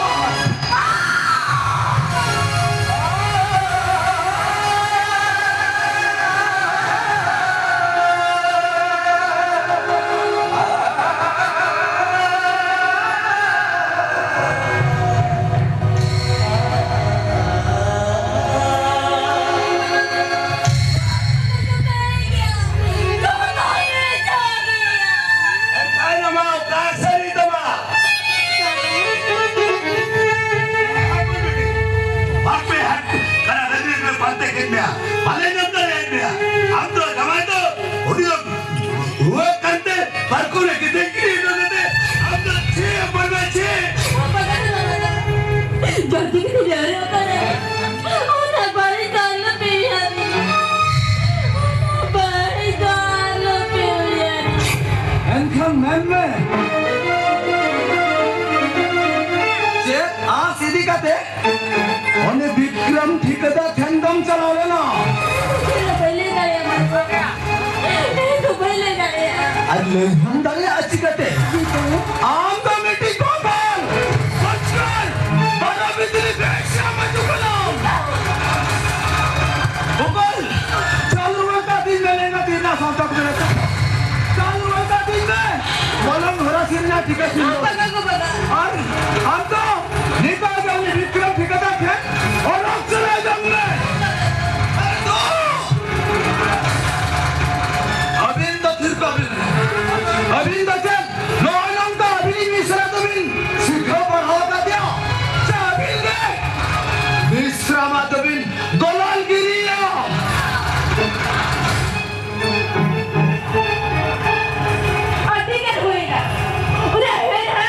ᱵᱟᱯᱮ ᱦᱟᱴ ᱠᱟᱱᱟ, ᱰᱟᱹᱝᱨᱤ ᱠᱚᱞᱮ ᱯᱟᱱᱛᱮ ᱠᱮᱫ ᱢᱮᱭᱟ, ᱵᱟᱞᱮ ᱧᱟᱢ ᱫᱟᱲᱮᱭᱟᱜ ᱢᱮᱭᱟ᱾ ᱟᱢ ᱫᱚ ᱡᱟᱶᱟᱭ ᱫᱚ ᱩᱱᱤ ᱫᱚ ᱨᱩᱣᱟᱹᱜ ᱠᱟᱱᱛᱮ ᱯᱟᱨᱠᱚᱢ ᱨᱮ ᱜᱤᱛᱤᱡ ᱜᱤᱰᱤ ᱦᱚᱴᱚ ᱠᱟᱛᱮ ᱟᱢ ᱫᱚ ᱪᱮᱫ ᱮᱢ ᱵᱟᱰᱟᱭᱟ, ᱪᱮᱫ? ᱡᱟᱹᱥᱛᱤ ᱜᱮ ᱰᱷᱮᱨᱚᱜ ᱠᱟᱱᱟ᱾ ᱚᱱᱟ ᱵᱟᱹᱲᱤᱡ ᱫᱚ ᱟᱞᱚᱯᱮ ᱩᱭᱦᱟᱹᱨ᱾ ᱚᱱᱟ ᱵᱟᱹᱲᱤᱡ ᱫᱚ ᱟᱞᱚᱯᱮ ᱩᱭᱦᱟᱹᱨ᱾ ᱮᱱᱠᱷᱟᱱ ᱢᱮᱱ ᱢᱮ, ᱪᱮᱫ ᱟᱸᱥ ᱤᱫᱤ ᱠᱟᱛᱮ ᱚᱱᱮ ᱵᱤᱠᱨᱚᱢ ᱴᱷᱤᱠᱟᱹᱫᱟᱨ ᱴᱷᱮᱱ ᱫᱚᱢ ᱪᱟᱞᱟᱣ ᱞᱮᱱᱟ? ᱤᱧ ᱫᱚ ᱵᱟᱹᱧ ᱞᱟᱹᱭ ᱫᱟᱲᱮᱭᱟᱢᱟ᱾ ᱤᱧ ᱫᱚ ᱵᱟᱹᱧ ᱞᱟᱹᱭ ᱫᱟᱲᱮᱭᱟᱜᱼᱟ᱾ ᱟᱨ ᱞᱟᱹᱭ ᱦᱚᱸᱢ ᱫᱟᱲᱮᱭᱟᱜᱼᱟ ᱪᱤᱠᱟᱹᱛᱮ? ᱪᱤᱠᱟᱹᱛᱮ? ᱟᱢ ᱫᱚ ᱢᱤᱫᱴᱤᱡ ᱠᱚᱵᱚᱞ, ᱵᱚᱪᱠᱚᱨ, ᱵᱟᱨᱚ ᱵᱤᱡᱽᱞᱤ ᱵᱮᱵᱽᱥᱟ ᱢᱟᱹᱪᱩ ᱠᱟᱱᱟᱢ᱾ ᱠᱚᱵᱚᱞ, ᱪᱟᱞ ᱨᱩᱣᱟᱹᱲ ᱠᱟᱜ ᱛᱤᱧ ᱢᱮ, ᱞᱮᱸᱜᱟ ᱛᱤ ᱨᱮᱱᱟᱜ ᱥᱟᱶᱛᱟ ᱠᱚ ᱢᱮᱱᱟᱜ ᱛᱟᱢᱟ᱾ ᱪᱟᱞ ᱨᱩᱣᱟᱹᱲ ᱠᱟᱜ ᱛᱤᱧ ᱢᱮ, ᱢᱚᱞᱚᱝ ᱦᱚᱨᱟ ᱥᱤᱢ ᱨᱮᱱᱟᱜ ᱴᱤᱠᱟᱹ ᱥᱤᱢ᱾ ᱵᱟᱵᱟ ᱜᱚ ᱵᱟᱵᱟ᱾ ᱟᱨ ᱟᱢ ᱫᱚ ᱱᱤᱛᱚᱜ ᱜᱮ ᱩᱱᱤ ᱵᱤᱠᱨᱚᱢ ᱴᱷᱤᱠᱟᱹᱫᱟᱨ ᱴᱷᱮᱱ ᱚᱰᱚᱠ ᱪᱟᱞᱟᱣ ᱧᱟᱢ ᱢᱮ᱾ ᱟᱨ ᱫᱚ ᱟᱹᱵᱤᱱ ᱫᱚ ᱛᱷᱤᱨ ᱠᱚᱜ ᱵᱤᱱ᱾ ᱟᱹᱵᱤᱱ ᱫᱚ ᱪᱮᱫ ᱱᱚᱜᱼᱚᱭ ᱱᱚᱝᱠᱟ ᱟᱹᱵᱤᱱᱤᱡ ᱢᱤᱥᱨᱟ ᱫᱚᱵᱤᱱ ᱥᱤᱠᱷᱟᱹᱣ ᱯᱟᱲᱦᱟᱣ ᱟᱠᱟᱫᱮᱭᱟ? ᱥᱮ ᱟᱹᱵᱤᱱ ᱜᱮ ᱢᱤᱥᱨᱟ ᱢᱟ ᱫᱚᱵᱤᱱ ᱫᱚᱞᱟᱞ ᱜᱤᱨᱤᱭᱟ? ᱟᱹᱰᱤ ᱜᱟᱱ ᱦᱩᱭᱱᱟ᱾ ᱩᱱᱟᱹᱜ ᱦᱩᱭᱱᱟ᱾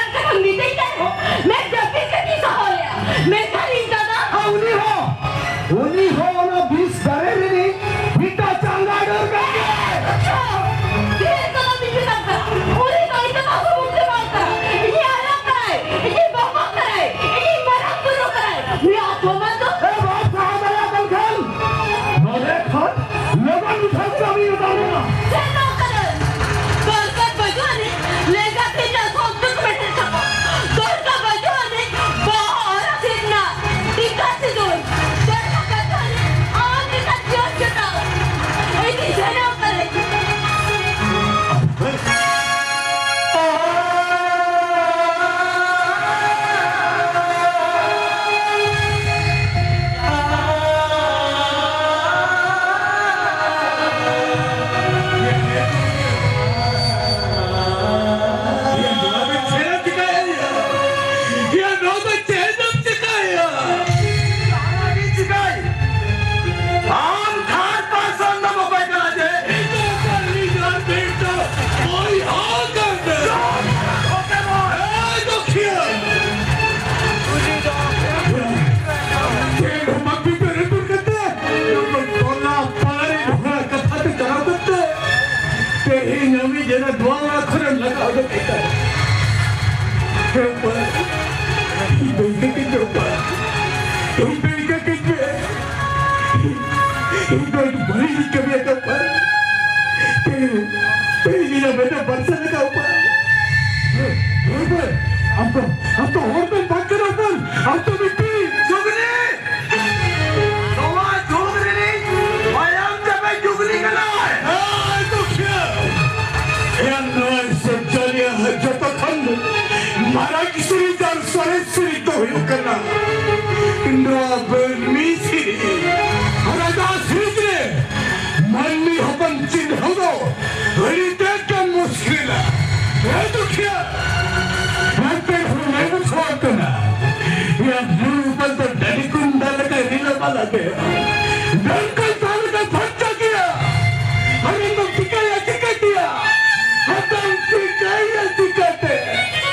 ᱤᱧ ᱫᱚ ᱤᱱᱠᱟᱹ ᱠᱟᱹᱧ ᱢᱮ ᱩᱯᱟᱞ᱾ ᱤᱧ ᱫᱚ ᱤᱱᱠᱟᱹ ᱠᱟᱹᱧ ᱢᱮ᱾ ᱤᱧ ᱫᱚ ᱟᱹᱰᱤ ᱵᱟᱹᱲᱤᱡ ᱤᱧ ᱠᱟᱹᱢᱤ ᱟᱠᱟᱫ ᱩᱯᱟᱞ᱾ ᱛᱮᱦᱮᱧ, ᱛᱮᱦᱮᱧ ᱤᱧᱟᱹᱜ ᱢᱮᱫ ᱮ ᱵᱟᱨᱥᱟᱜ ᱞᱮᱠᱟ ᱩᱯᱟᱞ᱾ ᱦᱮ, ᱦᱮ, ᱩᱯᱟᱞ᱾ ᱟᱢ ᱫᱚ, ᱟᱢ ᱫᱚ ᱦᱚᱲ ᱫᱚᱢ ᱵᱟᱝ ᱠᱟᱱᱟ ᱩᱯᱟᱞ᱾ ᱟᱢ ᱫᱚ ᱢᱤᱫᱴᱤᱡ ᱡᱩᱜᱽᱞᱤ! ᱱᱚᱣᱟ ᱡᱩᱜᱽ ᱨᱤᱱᱤᱡ ᱢᱟᱭᱟᱢ ᱪᱟᱵᱮ ᱡᱩᱜᱽᱞᱤ ᱠᱟᱱᱟᱭ᱾ ᱦᱮᱸ, ᱫᱩᱠᱷᱤᱭᱟᱹ! ᱮᱭᱟ, ᱱᱚᱣᱟ ᱥᱤᱨᱡᱚᱱᱤᱭᱟᱹ ᱡᱚᱛᱚ ᱠᱷᱚᱱ ᱢᱟᱨᱟᱝ ᱥᱤᱨᱤᱡᱽ ᱟᱨ ᱥᱚᱨᱮᱥ ᱥᱤᱨᱤᱡᱽ ᱫᱚ ᱦᱩᱭᱩᱜ ᱠᱟᱱᱟ ᱱᱚᱣᱟ ᱢᱟᱹᱱᱢᱤ ᱥᱤᱨᱤᱡᱽ᱾ ᱟᱨ ᱟᱡᱟᱜ ᱥᱤᱨᱤᱡᱽ ᱨᱮ ᱢᱟᱹᱱᱢᱤ ᱦᱚᱯᱚᱱ ᱪᱤᱱᱦᱟᱹᱣ ᱫᱚ ᱟᱹᱰᱤ ᱛᱮᱫ ᱜᱮ ᱢᱩᱥᱠᱤᱞᱟ᱾ ᱦᱮᱸ ᱫᱩᱠᱷᱤᱭᱟᱹ, ᱢᱮᱱᱛᱮ ᱦᱚᱸ ᱞᱟᱹᱭ ᱵᱩᱡᱷᱟᱹᱣ ᱠᱟᱱᱟ᱾ ᱭᱟ ᱵᱩᱨᱩ ᱩᱯᱟᱞ ᱫᱚ ᱰᱟᱹᱰᱤ ᱠᱩᱸᱰᱟ ᱞᱮᱠᱟ ᱨᱤᱞᱟᱹᱢᱟᱞᱟ ᱜᱮ᱾ ᱰᱟᱹᱝᱠᱟᱹ ᱫᱟᱜ ᱞᱮᱠᱟ ᱯᱷᱟᱨᱪᱟ ᱜᱮᱭᱟ᱾ ᱟᱨ ᱟᱢᱫᱚᱢ ᱪᱤᱠᱟᱹᱭᱟ ᱪᱤᱠᱟᱹᱛᱮᱭᱟ? ᱟᱢᱫᱚᱢ ᱪᱤᱠᱟᱹᱭᱟ ᱪᱤᱠᱟᱹᱛᱮ?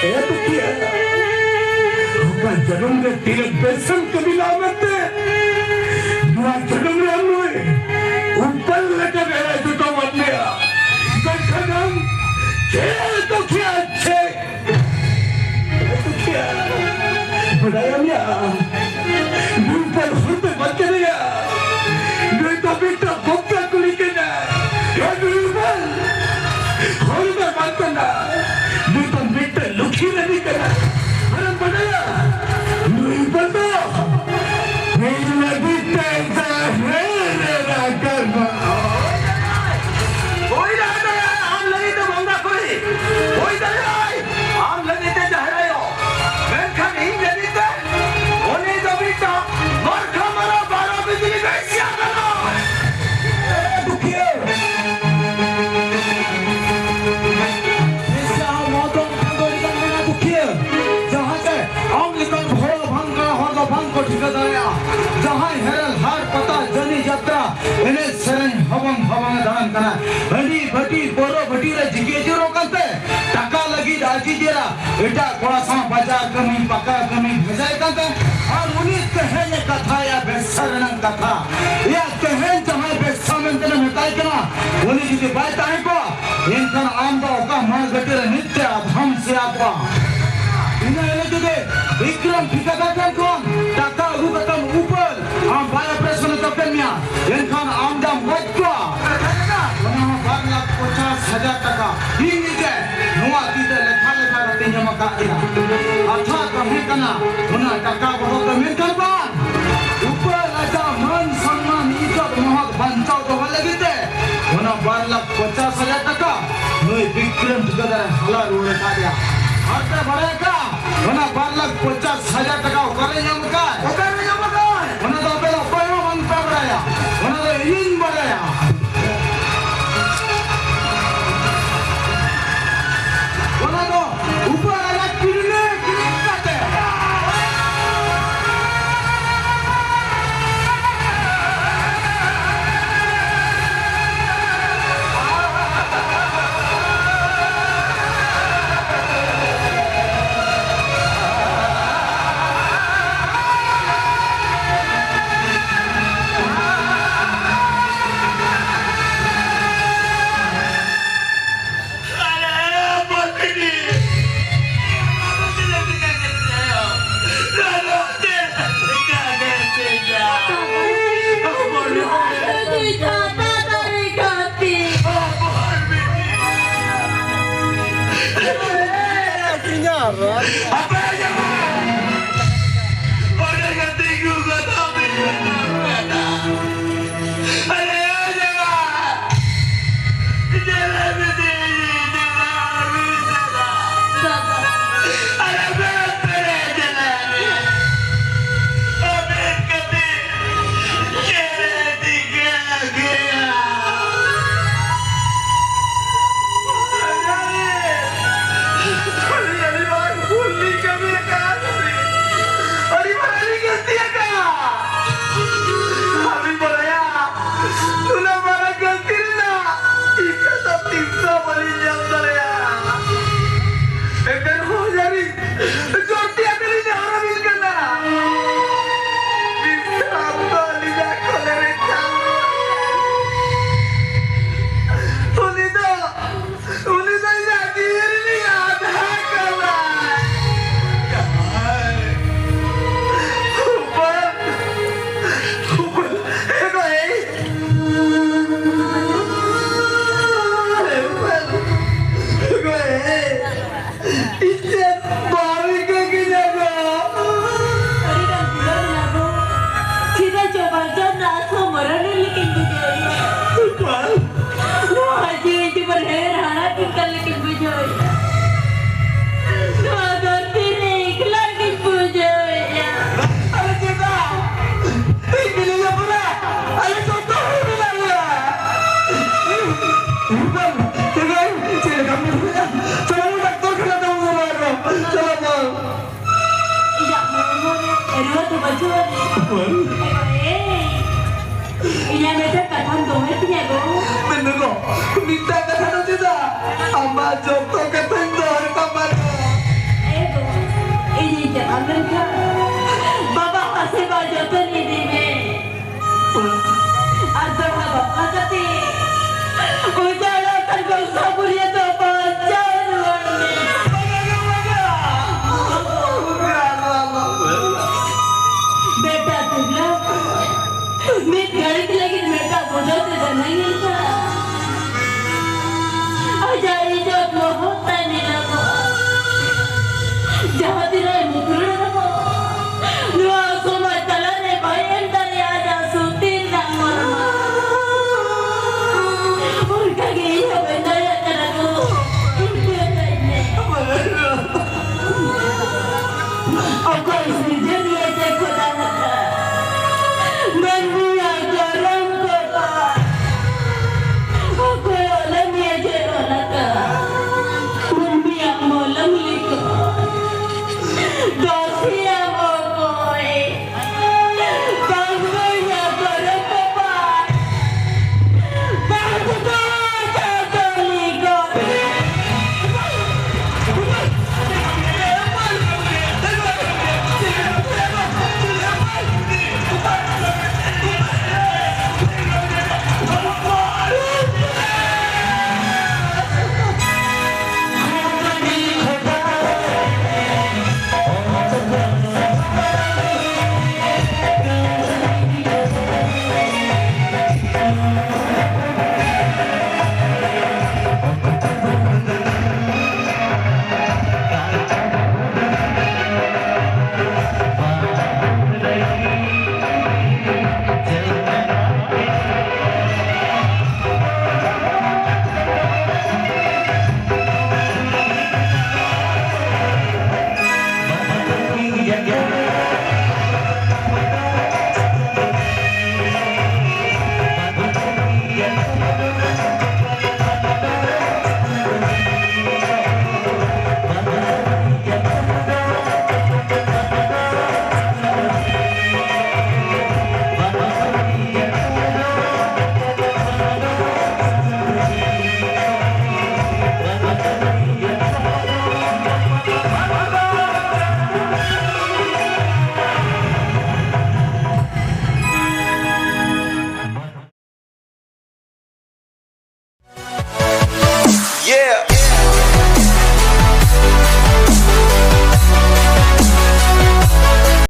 ᱦᱮᱸ ᱫᱩᱠᱷᱤᱭᱟᱹ, ᱚᱠᱟ ᱡᱟᱹᱱᱩᱢ ᱨᱮ ᱛᱤᱱᱟᱹᱜ ᱵᱮᱥᱮᱢ ᱠᱟᱹᱢᱤ ᱞᱟᱜᱼᱟ ᱢᱮᱱᱛᱮ, ᱱᱚᱣᱟ ᱡᱟᱹᱱᱩᱢ ᱨᱮ ᱟᱢ ᱱᱩᱭ ᱩᱯᱟᱞ ᱞᱮᱠᱟ ᱵᱮᱲᱟᱭ ᱡᱚᱴᱟᱣ ᱟᱫ ᱢᱮᱭᱟ᱾ ᱢᱮᱱᱠᱷᱟᱱ ᱟᱢ ᱪᱮᱫ ᱫᱩᱠᱷᱤᱭᱟᱹ ᱪᱮᱫ? ᱫᱩᱠᱷᱤᱭᱟᱹ, ᱵᱟᱰᱟᱭᱟᱢ ᱭᱟ, ᱱᱩᱭ ᱩᱯᱟᱞ ᱦᱚᱲ ᱫᱚ ᱵᱟᱝ ᱠᱟᱱᱟᱭᱟ᱾ ᱱᱩᱭ ᱫᱚ ᱢᱤᱫᱴᱟᱝ ᱵᱚᱠᱟ ᱠᱩᱲᱤ ᱠᱟᱱᱟᱭ᱾ ᱦᱮᱸ, ᱱᱩᱭ ᱩᱯᱟᱞ ᱦᱚᱲ ᱫᱚ ᱵᱟᱝ ᱠᱟᱱᱟ᱾ ᱱᱩᱭ ᱫᱚ ᱢᱤᱫᱴᱟᱝ ᱞᱩᱠᱷᱤ ᱨᱟᱹᱱᱤ ᱠᱟᱱᱟᱭ᱾ ᱟᱨᱮᱢ ᱵᱟᱰᱟᱭᱟ, ᱱᱩᱭ ᱩᱯᱟᱞ ᱫᱚ ᱤᱧ ᱞᱟᱹᱜᱤᱫ ᱛᱮ ᱡᱟᱦᱮᱨ ᱨᱮ ᱨᱟᱠᱟᱵᱟ᱾ ᱦᱩᱭ ᱫᱟᱲᱮᱭᱟᱜᱼᱟ, ᱟᱢ ᱞᱟᱹᱜᱤᱫ ᱛᱮ ᱵᱚᱸᱜᱟ ᱠᱩᱲᱤ᱾ ᱦᱩᱭ ᱫᱟᱲᱮᱭᱟᱜᱼᱟᱭ, ᱟᱢ ᱞᱟᱹᱜᱤᱫ ᱛᱮ ᱡᱟᱦᱮᱨ ᱟᱭᱳ᱾ ᱢᱮᱱᱠᱷᱟᱱ ᱤᱧ ᱞᱟᱹᱜᱤᱫ ᱛᱮ ᱩᱱᱤ ᱫᱚ ᱢᱤᱫᱴᱟᱝ ᱢᱟᱨᱠᱷᱟ ᱢᱟᱨᱟ ᱵᱟᱨᱚ ᱵᱤᱡᱽᱞᱤ ᱵᱮᱥᱤᱭᱟ ᱠᱟᱱᱟ᱾ ᱫᱩᱠᱷᱤᱭᱟᱹ᱾ ᱵᱮᱥᱤᱭᱟ ᱦᱚᱸ ᱢᱚᱦᱚᱛ ᱫᱚ ᱢᱤᱫᱴᱟᱝ ᱫᱚ ᱟᱹᱰᱤ ᱜᱟᱱ ᱢᱮᱱᱟᱜᱼᱟ, ᱫᱩᱠᱷᱤᱭᱟᱹ᱾ ᱡᱟᱦᱟᱸ ᱛᱮ ᱟᱢ ᱞᱮᱠᱟᱱ ᱦᱚᱲ ᱵᱟᱝ ᱠᱟᱱᱟ, ᱦᱚᱲ ᱫᱚ ᱵᱟᱝ ᱠᱚ ᱴᱷᱤᱠᱟᱹ ᱫᱟᱲᱮᱭᱟᱜᱼᱟ᱾ ᱡᱟᱦᱟᱸᱭ ᱦᱮᱨᱮᱞ ᱦᱟᱴ ᱯᱟᱛᱟ ᱡᱟᱹᱱᱤ ᱡᱟᱛᱨᱟ ᱮᱱᱮᱡ ᱥᱮᱨᱮᱧ ᱦᱚᱵᱚᱝ ᱦᱚᱵᱚᱝ ᱮ ᱫᱟᱬᱟᱱ ᱠᱟᱱᱟ᱾ ᱦᱟᱺᱰᱤ ᱵᱷᱟᱹᱴᱤ, ᱯᱟᱹᱣᱨᱟᱹ ᱵᱷᱟᱹᱴᱤ ᱨᱮ ᱡᱤᱜᱤ ᱟᱹᱪᱩᱨᱚᱜ ᱠᱟᱱ ᱛᱮ, ᱴᱟᱠᱟ ᱞᱟᱹᱜᱤᱫ ᱟᱡ ᱱᱤᱡᱮᱨᱟᱜ ᱮᱴᱟᱜ ᱠᱚᱲᱟ ᱥᱟᱶ ᱵᱟᱡᱟᱨ ᱠᱟᱹᱢᱤ, ᱯᱟᱠᱟ ᱠᱟᱹᱢᱤ ᱵᱷᱮᱡᱟᱭ ᱠᱟᱱ ᱛᱮ, ᱟᱨ ᱩᱱᱤ ᱛᱮᱦᱮᱧ ᱮ ᱠᱟᱛᱷᱟᱭᱟ ᱵᱮᱵᱽᱥᱟ ᱨᱮᱱᱟᱜ ᱠᱟᱛᱷᱟ᱾ ᱮᱭᱟ, ᱛᱮᱦᱮᱧ ᱡᱟᱦᱟᱸᱭ ᱵᱮᱵᱽᱥᱟ ᱢᱮᱱᱛᱮ ᱞᱮ ᱢᱮᱛᱟᱭ ᱠᱟᱱᱟ, ᱩᱱᱤ ᱡᱩᱫᱤ ᱵᱟᱭ ᱛᱟᱦᱮᱸ ᱠᱚᱜᱼᱟ, ᱮᱱᱠᱷᱟᱱ ᱟᱢ ᱫᱚ ᱚᱠᱟ ᱢᱟᱲ ᱜᱷᱟᱹᱴᱤ ᱨᱮ ᱱᱤᱛ ᱛᱮ ᱟᱫᱷᱟᱢ ᱥᱮᱭᱟ ᱠᱚᱜᱼᱟ᱾ ᱵᱤᱠᱨᱚᱢ ᱴᱷᱤᱠᱟᱹᱫᱟᱨ ᱴᱷᱮᱱ ᱠᱷᱚᱱ ᱴᱟᱠᱟ ᱟᱹᱜᱩ ᱠᱟᱛᱮᱢ ᱩᱯᱟᱹᱞ, ᱟᱢ ᱵᱟᱭ ᱚᱯᱟᱨᱮᱥᱚᱱ ᱦᱚᱪᱚ ᱠᱮᱫ ᱢᱮᱭᱟ, ᱮᱱᱠᱷᱟᱱ ᱟᱢ ᱫᱟᱢ ᱜᱚᱡ ᱠᱚᱣᱟ᱾ ᱚᱱᱟ ᱦᱚᱸ ᱵᱟᱨ ᱞᱟᱠᱷ ᱯᱚᱧᱪᱟᱥ ᱦᱟᱡᱟᱨ ᱴᱟᱠᱟ ᱤᱧ ᱱᱤᱡᱮ ᱱᱚᱣᱟ ᱛᱤ ᱛᱮ ᱞᱮᱠᱷᱟ ᱞᱮᱠᱷᱟ ᱠᱟᱛᱮᱧ ᱮᱢ ᱟᱠᱟᱫ ᱮᱭᱟ᱾ ᱠᱟᱛᱷᱟ ᱛᱟᱦᱮᱸ ᱠᱟᱱᱟ, ᱚᱱᱟ ᱴᱟᱠᱟ ᱵᱚᱫᱚᱞ ᱛᱮ, ᱢᱮᱱᱠᱷᱟᱱ ᱵᱟᱝ, ᱩᱯᱟᱹᱞ ᱟᱡᱟᱜ ᱢᱟᱹᱱ ᱥᱚᱱᱢᱟᱱ ᱤᱡᱽᱡᱚᱛ ᱢᱚᱦᱚᱛ ᱵᱟᱧᱪᱟᱣ ᱫᱚᱦᱚ ᱞᱟᱹᱜᱤᱫ ᱛᱮ ᱚᱱᱟ ᱵᱟᱨ ᱞᱟᱠᱷ ᱯᱚᱧᱪᱟᱥ ᱦᱟᱡᱟᱨ ᱴᱟᱠᱟ ᱱᱩᱭ ᱵᱤᱠᱨᱚᱢ ᱴᱷᱤᱠᱟᱹᱫᱟᱨᱮ ᱦᱟᱞᱟ ᱨᱩᱣᱟᱹᱲ ᱟᱠᱟᱫ ᱮᱭᱟ᱾ ᱟᱨ ᱯᱮ ᱵᱟᱲᱟᱭ ᱠᱟᱜᱼᱟ, ᱚᱱᱟ ᱵᱟᱨ ᱞᱟᱠᱷ ᱯᱚᱧᱪᱟᱥ ᱦᱟᱡᱟᱨ ᱴᱟᱠᱟ ᱚᱠᱟᱨᱮ ᱧᱟᱢ ᱟᱠᱟᱫ? ᱚᱠᱟᱨᱮ ᱧᱟᱢ ᱟᱠᱟᱫ? ᱚᱱᱟ ᱫᱚ ᱟᱯᱮ ᱫᱚ ᱚᱠᱚᱭ ᱦᱚᱸ ᱵᱟᱝ ᱯᱮ ᱵᱟᱲᱟᱭᱟ, ᱚᱱᱟ ᱫᱚ ᱤᱧᱤᱧ ᱵᱟᱲᱟᱭᱟ᱾ ᱚᱱᱟ ᱫᱚ ᱩᱯᱟᱹᱞ ᱟᱡᱟᱜ ᱠᱤᱰᱱᱤ ᱠᱤᱨᱤᱧ ᱠᱟᱛᱮ᱾ ᱮ ᱜᱚ, ᱮ, ᱤᱧᱟᱹᱜ ᱢᱤᱫᱴᱟᱝ ᱠᱟᱛᱷᱟᱢ ᱫᱚᱦᱚᱭ ᱛᱤᱧᱟ ᱜᱚ? ᱢᱮᱱ ᱢᱮ ᱜᱚ, ᱢᱤᱫᱴᱟᱝ ᱠᱟᱛᱷᱟ ᱫᱚ ᱪᱮᱫᱟᱜ? ᱟᱢᱟᱜ ᱡᱚᱛᱚ ᱠᱟᱛᱷᱟᱧ ᱫᱚᱦᱚᱭ ᱛᱟᱢᱟ ᱜᱚ᱾ ᱮ ᱜᱚ, ᱤᱧᱤᱧ ᱪᱟᱞᱟᱣ ᱞᱮᱱᱠᱷᱟᱱ ᱵᱟᱵᱟ ᱟᱥᱤᱨᱵᱟᱫᱽ ᱡᱚᱛᱚᱱ ᱤᱫᱤ ᱢᱮ᱾ ᱟᱨ ᱫᱚᱦᱲᱟ ᱵᱟᱯᱞᱟ ᱠᱟᱛᱮ ᱩᱡᱟᱲ ᱟᱠᱟᱱ ᱵᱚᱝᱥᱚ ᱵᱩᱨᱤᱭᱟᱹ ᱫᱚ ᱵᱟᱧᱪᱟᱣ ᱨᱩᱣᱟᱹᱲ ᱢᱮ᱾ ᱵᱮᱴᱟ ᱫᱩᱨᱜᱟ, ᱢᱤᱫ ᱜᱷᱟᱹᱲᱤᱡ ᱞᱟᱹᱜᱤᱫ ᱵᱮᱴᱟ ᱵᱚᱫᱚᱞ ᱛᱮ ᱡᱟᱱᱟᱭ ᱧᱮᱞ ᱠᱟᱜ᱾